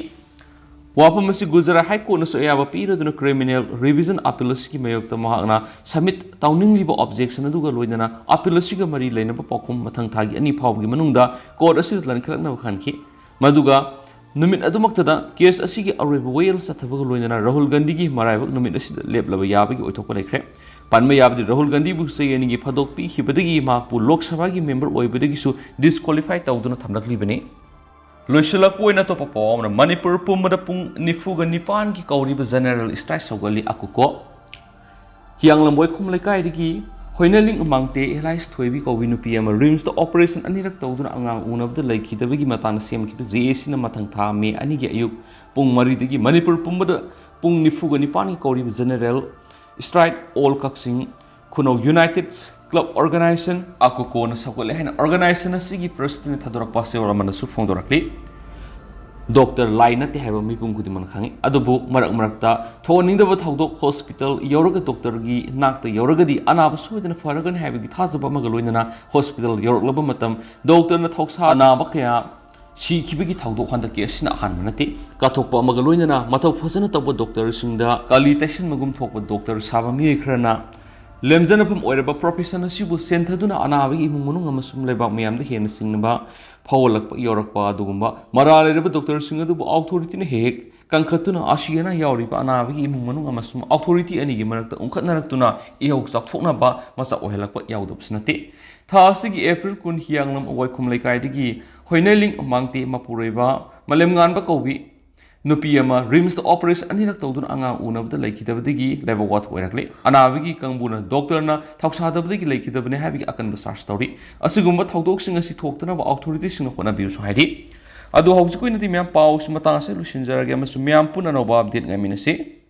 ꯋꯥꯐꯝ ꯑꯁꯤ ꯒꯨꯖꯔꯥꯠ ꯍꯥꯏ ꯀꯣꯔꯠꯅꯁꯨ ꯑꯌꯥꯕ ꯄꯤꯔꯗꯨꯅ ꯀ꯭ꯔꯤꯃꯤꯅꯦꯜ ꯔꯤꯚꯤꯖꯟ ꯑꯄꯤꯜ ꯑꯁꯤꯒꯤ ꯃꯥꯌꯣꯛꯇ ꯃꯍꯥꯛꯅ ꯁꯕꯃꯤꯠ ꯇꯧꯅꯤꯡꯂꯤꯕ ꯑꯣꯕꯖꯦꯛꯁꯟ ꯑꯗꯨꯒ ꯂꯣꯏꯅꯅ ꯑꯄꯤꯜ ꯑꯁꯤꯒ ꯃꯔꯤ ꯂꯩꯅꯕ ꯄꯥꯎꯈꯨꯝ ꯃꯊꯪ ꯊꯥꯒꯤ ꯑꯅꯤ ꯐꯥꯎꯕꯒꯤ ꯃꯅꯨꯡꯗ ꯀꯣꯔꯠ ꯑꯁꯤꯗ ꯂꯟꯈꯠꯂꯛꯅꯕ ꯈꯟꯈꯤ꯫ ꯃꯗꯨꯒ ꯅꯨꯃꯤꯠ ꯑꯗꯨꯃꯛꯇꯗ ꯀꯦꯁ ꯑꯁꯤꯒꯤ ꯑꯔꯣꯏꯕ ꯋꯥꯌꯦꯜ ꯆꯠꯊꯕꯒ ꯂꯣꯏꯅꯅ ꯔꯥꯍꯨꯜ ꯒꯥꯟꯙꯤꯒꯤ ꯃꯔꯥꯏꯕꯛ ꯅꯨꯃꯤꯠ ꯑꯁꯤꯗ ꯂꯦꯞꯂꯕ ꯌꯥꯕꯒꯤ ꯑꯣꯏꯊꯣꯛꯄ ꯂꯩꯈ꯭ꯔꯦ꯫ ꯄꯟꯕ ꯌꯥꯕꯗꯤ, ꯔꯥꯍꯨꯜ ꯒꯥꯟꯙꯤꯕꯨ ꯆꯍꯤ ꯑꯅꯤꯒꯤ ꯐꯥꯗꯣꯛ ꯄꯤꯈꯤꯕꯗꯒꯤ ꯃꯍꯥꯛꯄꯨ ꯂꯣꯛ ꯁꯚꯥꯒꯤ ꯃꯦꯝꯕꯔ ꯑꯣꯏꯕꯗꯒꯤꯁꯨ ꯗꯤꯁꯀ꯭ꯋꯥꯂꯤꯐꯥꯏ ꯇꯧꯗꯨꯅ ꯊꯝꯂꯛꯂꯤꯕꯅꯤ꯫ ꯂꯣꯏꯁꯤꯜꯂꯛꯄ ꯑꯣꯏꯅ ꯑꯇꯣꯞꯄ ꯄꯥꯎ ꯑꯃꯅ, ꯃꯅꯤꯄꯨꯔ ꯄꯨꯝꯕꯗ ꯄꯨꯡ ꯅꯤꯐꯨꯒ ꯅꯤꯄꯥꯟꯒꯤ ꯀꯧꯔꯤꯕ ꯖꯦꯅꯦꯔꯦꯜ ꯁ꯭ꯇ꯭ꯔꯥꯏꯛ ꯁꯧꯒꯠꯂꯤ ꯑꯀꯨꯀꯣ꯫ ꯍꯤꯌꯥꯡꯂꯝ ꯋꯥꯏꯈꯣꯝ ꯂꯩꯀꯥꯏꯗꯒꯤ ꯍꯣꯏꯅꯂꯤꯡ ꯃꯥꯡꯇꯦ ꯑꯦꯂꯥꯏꯁ ꯊꯣꯏꯕꯤ ꯀꯧꯕꯤ ꯅꯨꯄꯤ ꯑꯃ ꯔꯤꯝꯁꯇ ꯑꯣꯄꯔꯦꯁꯟ ꯑꯅꯤꯔꯛ ꯇꯧꯗꯨꯅ ꯑꯉꯥꯡ ꯎꯅꯕꯗ ꯂꯩꯈꯤꯗꯕꯒꯤ ꯃꯇꯥꯡꯗ ꯁꯦꯝꯈꯤꯕ ꯖꯦ ꯑꯦ ꯁꯤꯅ ꯃꯊꯪ ꯊꯥ ꯃꯦ ꯑꯅꯤꯒꯤ ꯑꯌꯨꯛ ꯄꯨꯡ ꯃꯔꯤꯗꯒꯤ ꯃꯅꯤꯄꯨꯔ ꯄꯨꯝꯕꯗ ꯄꯨꯡ ꯅꯤꯐꯨꯒ ꯅꯤꯄꯥꯟꯒꯤ ꯀꯧꯔꯤꯕ ꯖꯦꯅꯦꯔꯦꯜ ꯁ꯭ꯇ꯭ꯔꯥꯏꯛ ꯑꯣꯜ ꯀꯛꯆꯤꯡ ꯈꯨꯅꯧ ꯌꯨꯅꯥꯏꯇꯦꯗ ꯀ꯭ꯂꯕ ꯑꯣꯔꯒꯅꯥꯏꯖꯦꯁꯟ ꯑꯀꯨꯀꯣꯅ ꯁꯧꯒꯠꯂꯦ ꯍꯥꯏꯅ ꯑꯣꯔꯒꯅꯥꯏꯖꯦꯁꯟ ꯑꯁꯤꯒꯤ ꯄ꯭ꯔꯁꯤꯗꯦꯟꯠꯅ ꯊꯥꯗꯣꯔꯛꯄ ꯑꯆꯦꯔꯣꯜ ꯑꯃꯅꯁꯨ ꯐꯣꯡꯗꯣꯔꯛꯂꯤ꯫ ꯗꯣꯛꯇꯔ ꯂꯥꯏ ꯅꯠꯇꯦ ꯍꯥꯏꯕ ꯃꯤꯄꯨꯝ ꯈꯨꯗꯤꯡꯃꯛꯅ ꯈꯪꯏ꯫ ꯑꯗꯨꯕꯨ ꯃꯔꯛ ꯃꯔꯛꯇ ꯊꯣꯛꯍꯟꯅꯤꯡꯗꯕ ꯊꯧꯗꯣꯛ, ꯍꯣꯁꯄꯤꯇꯥꯜ ꯌꯧꯔꯒ ꯗꯣꯛꯇꯔꯒꯤ ꯅꯥꯛꯇ ꯌꯧꯔꯒꯗꯤ ꯑꯅꯥꯕ ꯁꯣꯏꯗꯅ ꯐꯔꯒꯅꯤ ꯍꯥꯏꯕꯒꯤ ꯊꯥꯖꯕ ꯑꯃꯒ ꯂꯣꯏꯅꯅ ꯍꯣꯁꯄꯤꯇꯥꯜ ꯌꯧꯔꯛꯂꯕ ꯃꯇꯝ ꯗꯣꯛꯇꯔꯅ ꯊꯧꯁꯥ ꯑꯅꯥꯕ ꯀꯌꯥ ꯁꯤꯈꯤꯕꯒꯤ ꯊꯧꯗꯣꯛ ꯍꯟꯗꯛꯀꯤ ꯑꯁꯤꯅ ꯑꯍꯥꯟꯕ ꯅꯠꯇꯦ꯫ ꯀꯠꯊꯣꯛꯄ ꯑꯃꯒ ꯂꯣꯏꯅꯅ ꯃꯊꯧ ꯐꯖꯅ ꯇꯧꯕ ꯗꯣꯛꯇꯔꯁꯤꯡꯗ ꯀꯥꯂꯤ ꯇꯩꯁꯤꯟꯕꯒꯨꯝ ꯊꯣꯛꯄ ꯗꯣꯛꯇꯔ ꯁꯥꯕ ꯃꯤꯑꯣꯏ ꯈꯔꯅ ꯂꯦꯝꯖꯅꯐꯝ ꯑꯣꯏꯔꯕ ꯄ꯭ꯔꯣꯐꯦꯁꯟ ꯑꯁꯤꯕꯨ ꯁꯦꯟꯊꯗꯨꯅ ꯑꯅꯥꯕꯒꯤ ꯏꯃꯨꯡ ꯃꯅꯨꯡ ꯑꯃꯁꯨꯡ ꯂꯩꯕꯥꯛ ꯃꯤꯌꯥꯝꯗ ꯍꯦꯟꯅ ꯁꯤꯡꯅꯕ ꯐꯥꯎꯍꯜꯂꯛꯄ ꯌꯥꯎꯔꯛꯄ ꯑꯗꯨꯒꯨꯝꯕ ꯃꯔꯥꯜ ꯂꯩꯔꯕ ꯗꯣꯛꯇꯔꯁꯤꯡ ꯑꯗꯨꯕꯨ ꯑꯣꯊꯣꯔꯤꯇꯤꯅ ꯍꯦꯛ ꯍꯦꯛ ꯀꯟꯈꯠꯇꯨꯅ ꯑꯁꯤ ꯑꯅꯥ ꯌꯥꯎꯔꯤꯕ ꯑꯅꯥꯕꯒꯤ ꯏꯃꯨꯡ ꯃꯅꯨꯡ ꯑꯃꯁꯨꯡ ꯑꯣꯊꯣꯔꯤꯇꯤ ꯑꯅꯤꯒꯤ ꯃꯔꯛꯇ ꯎꯪꯈꯠꯅꯔꯛꯇꯨꯅ ꯏꯍꯧ ꯆꯥꯎꯊꯣꯛꯅꯕ ꯃꯆꯥꯛ ꯑꯣꯏꯍꯜꯂꯛꯄ ꯌꯥꯎꯗꯕꯁꯨ ꯅꯠꯇꯦ꯫ ꯊꯥ ꯑꯁꯤꯒꯤ ꯑꯦꯄ꯭ꯔꯤꯜ ꯀꯨꯟ ꯍꯤꯌꯥꯡꯂꯝ ꯋꯥꯏꯈꯣꯝ ꯂꯩꯀꯥꯏꯗꯒꯤ ꯍꯣꯏꯅꯂꯤꯡ ꯃꯥꯡꯇꯦ ꯃꯄꯨꯔꯣꯏꯕ ꯃꯥꯂꯦꯝꯉꯥꯟꯕ ꯀꯧꯕꯤ ꯅꯨꯄꯤ ꯑꯃ ꯔꯤꯝꯁꯇ ꯑꯣꯄꯔꯦꯁꯟ ꯑꯅꯤꯔꯛ ꯇꯧꯗꯨꯅ ꯑꯉꯥꯡ ꯎꯅꯕꯗ ꯂꯩꯈꯤꯗꯕꯗꯒꯤ ꯂꯥꯏꯕꯛ ꯋꯥꯊꯣꯛ ꯑꯣꯏꯔꯛꯂꯦ꯫ ꯑꯅꯥꯕꯒꯤ ꯀꯥꯡꯕꯨꯅ ꯗꯣꯛꯇꯔꯅ ꯊꯧꯁꯥꯗꯕꯗꯒꯤ ꯂꯩꯈꯤꯗꯕꯅꯤ ꯍꯥꯏꯕꯒꯤ ꯑꯀꯟꯕ ꯆꯥꯔꯖ ꯇꯧꯔꯤ꯫ ꯑꯁꯤꯒꯨꯝꯕ ꯊꯧꯗꯣꯛꯁꯤꯡ ꯑꯁꯤ ꯊꯣꯛꯇꯅꯕ ꯑꯣꯊꯣꯔꯤꯇꯤꯁꯤꯡꯅ ꯍꯣꯠꯅꯕꯤꯌꯨꯁꯨ ꯍꯥꯏꯔꯤ꯫ ꯑꯗꯣ ꯍꯧꯖꯤꯛꯀꯤ ꯑꯣꯏꯅꯗꯤ ꯃꯌꯥꯝ ꯄꯥꯎꯁꯤ ꯃꯇꯥꯡ ꯑꯁꯤꯗ ꯂꯣꯏꯁꯤꯟꯖꯔꯒꯦ ꯑꯃꯁꯨꯡ ꯃꯌꯥꯝ ꯄꯨꯟꯅ ꯑꯅꯧꯕ ꯑꯞꯗꯦꯠ ꯉꯥꯏꯃꯤꯟꯅꯁꯤ꯫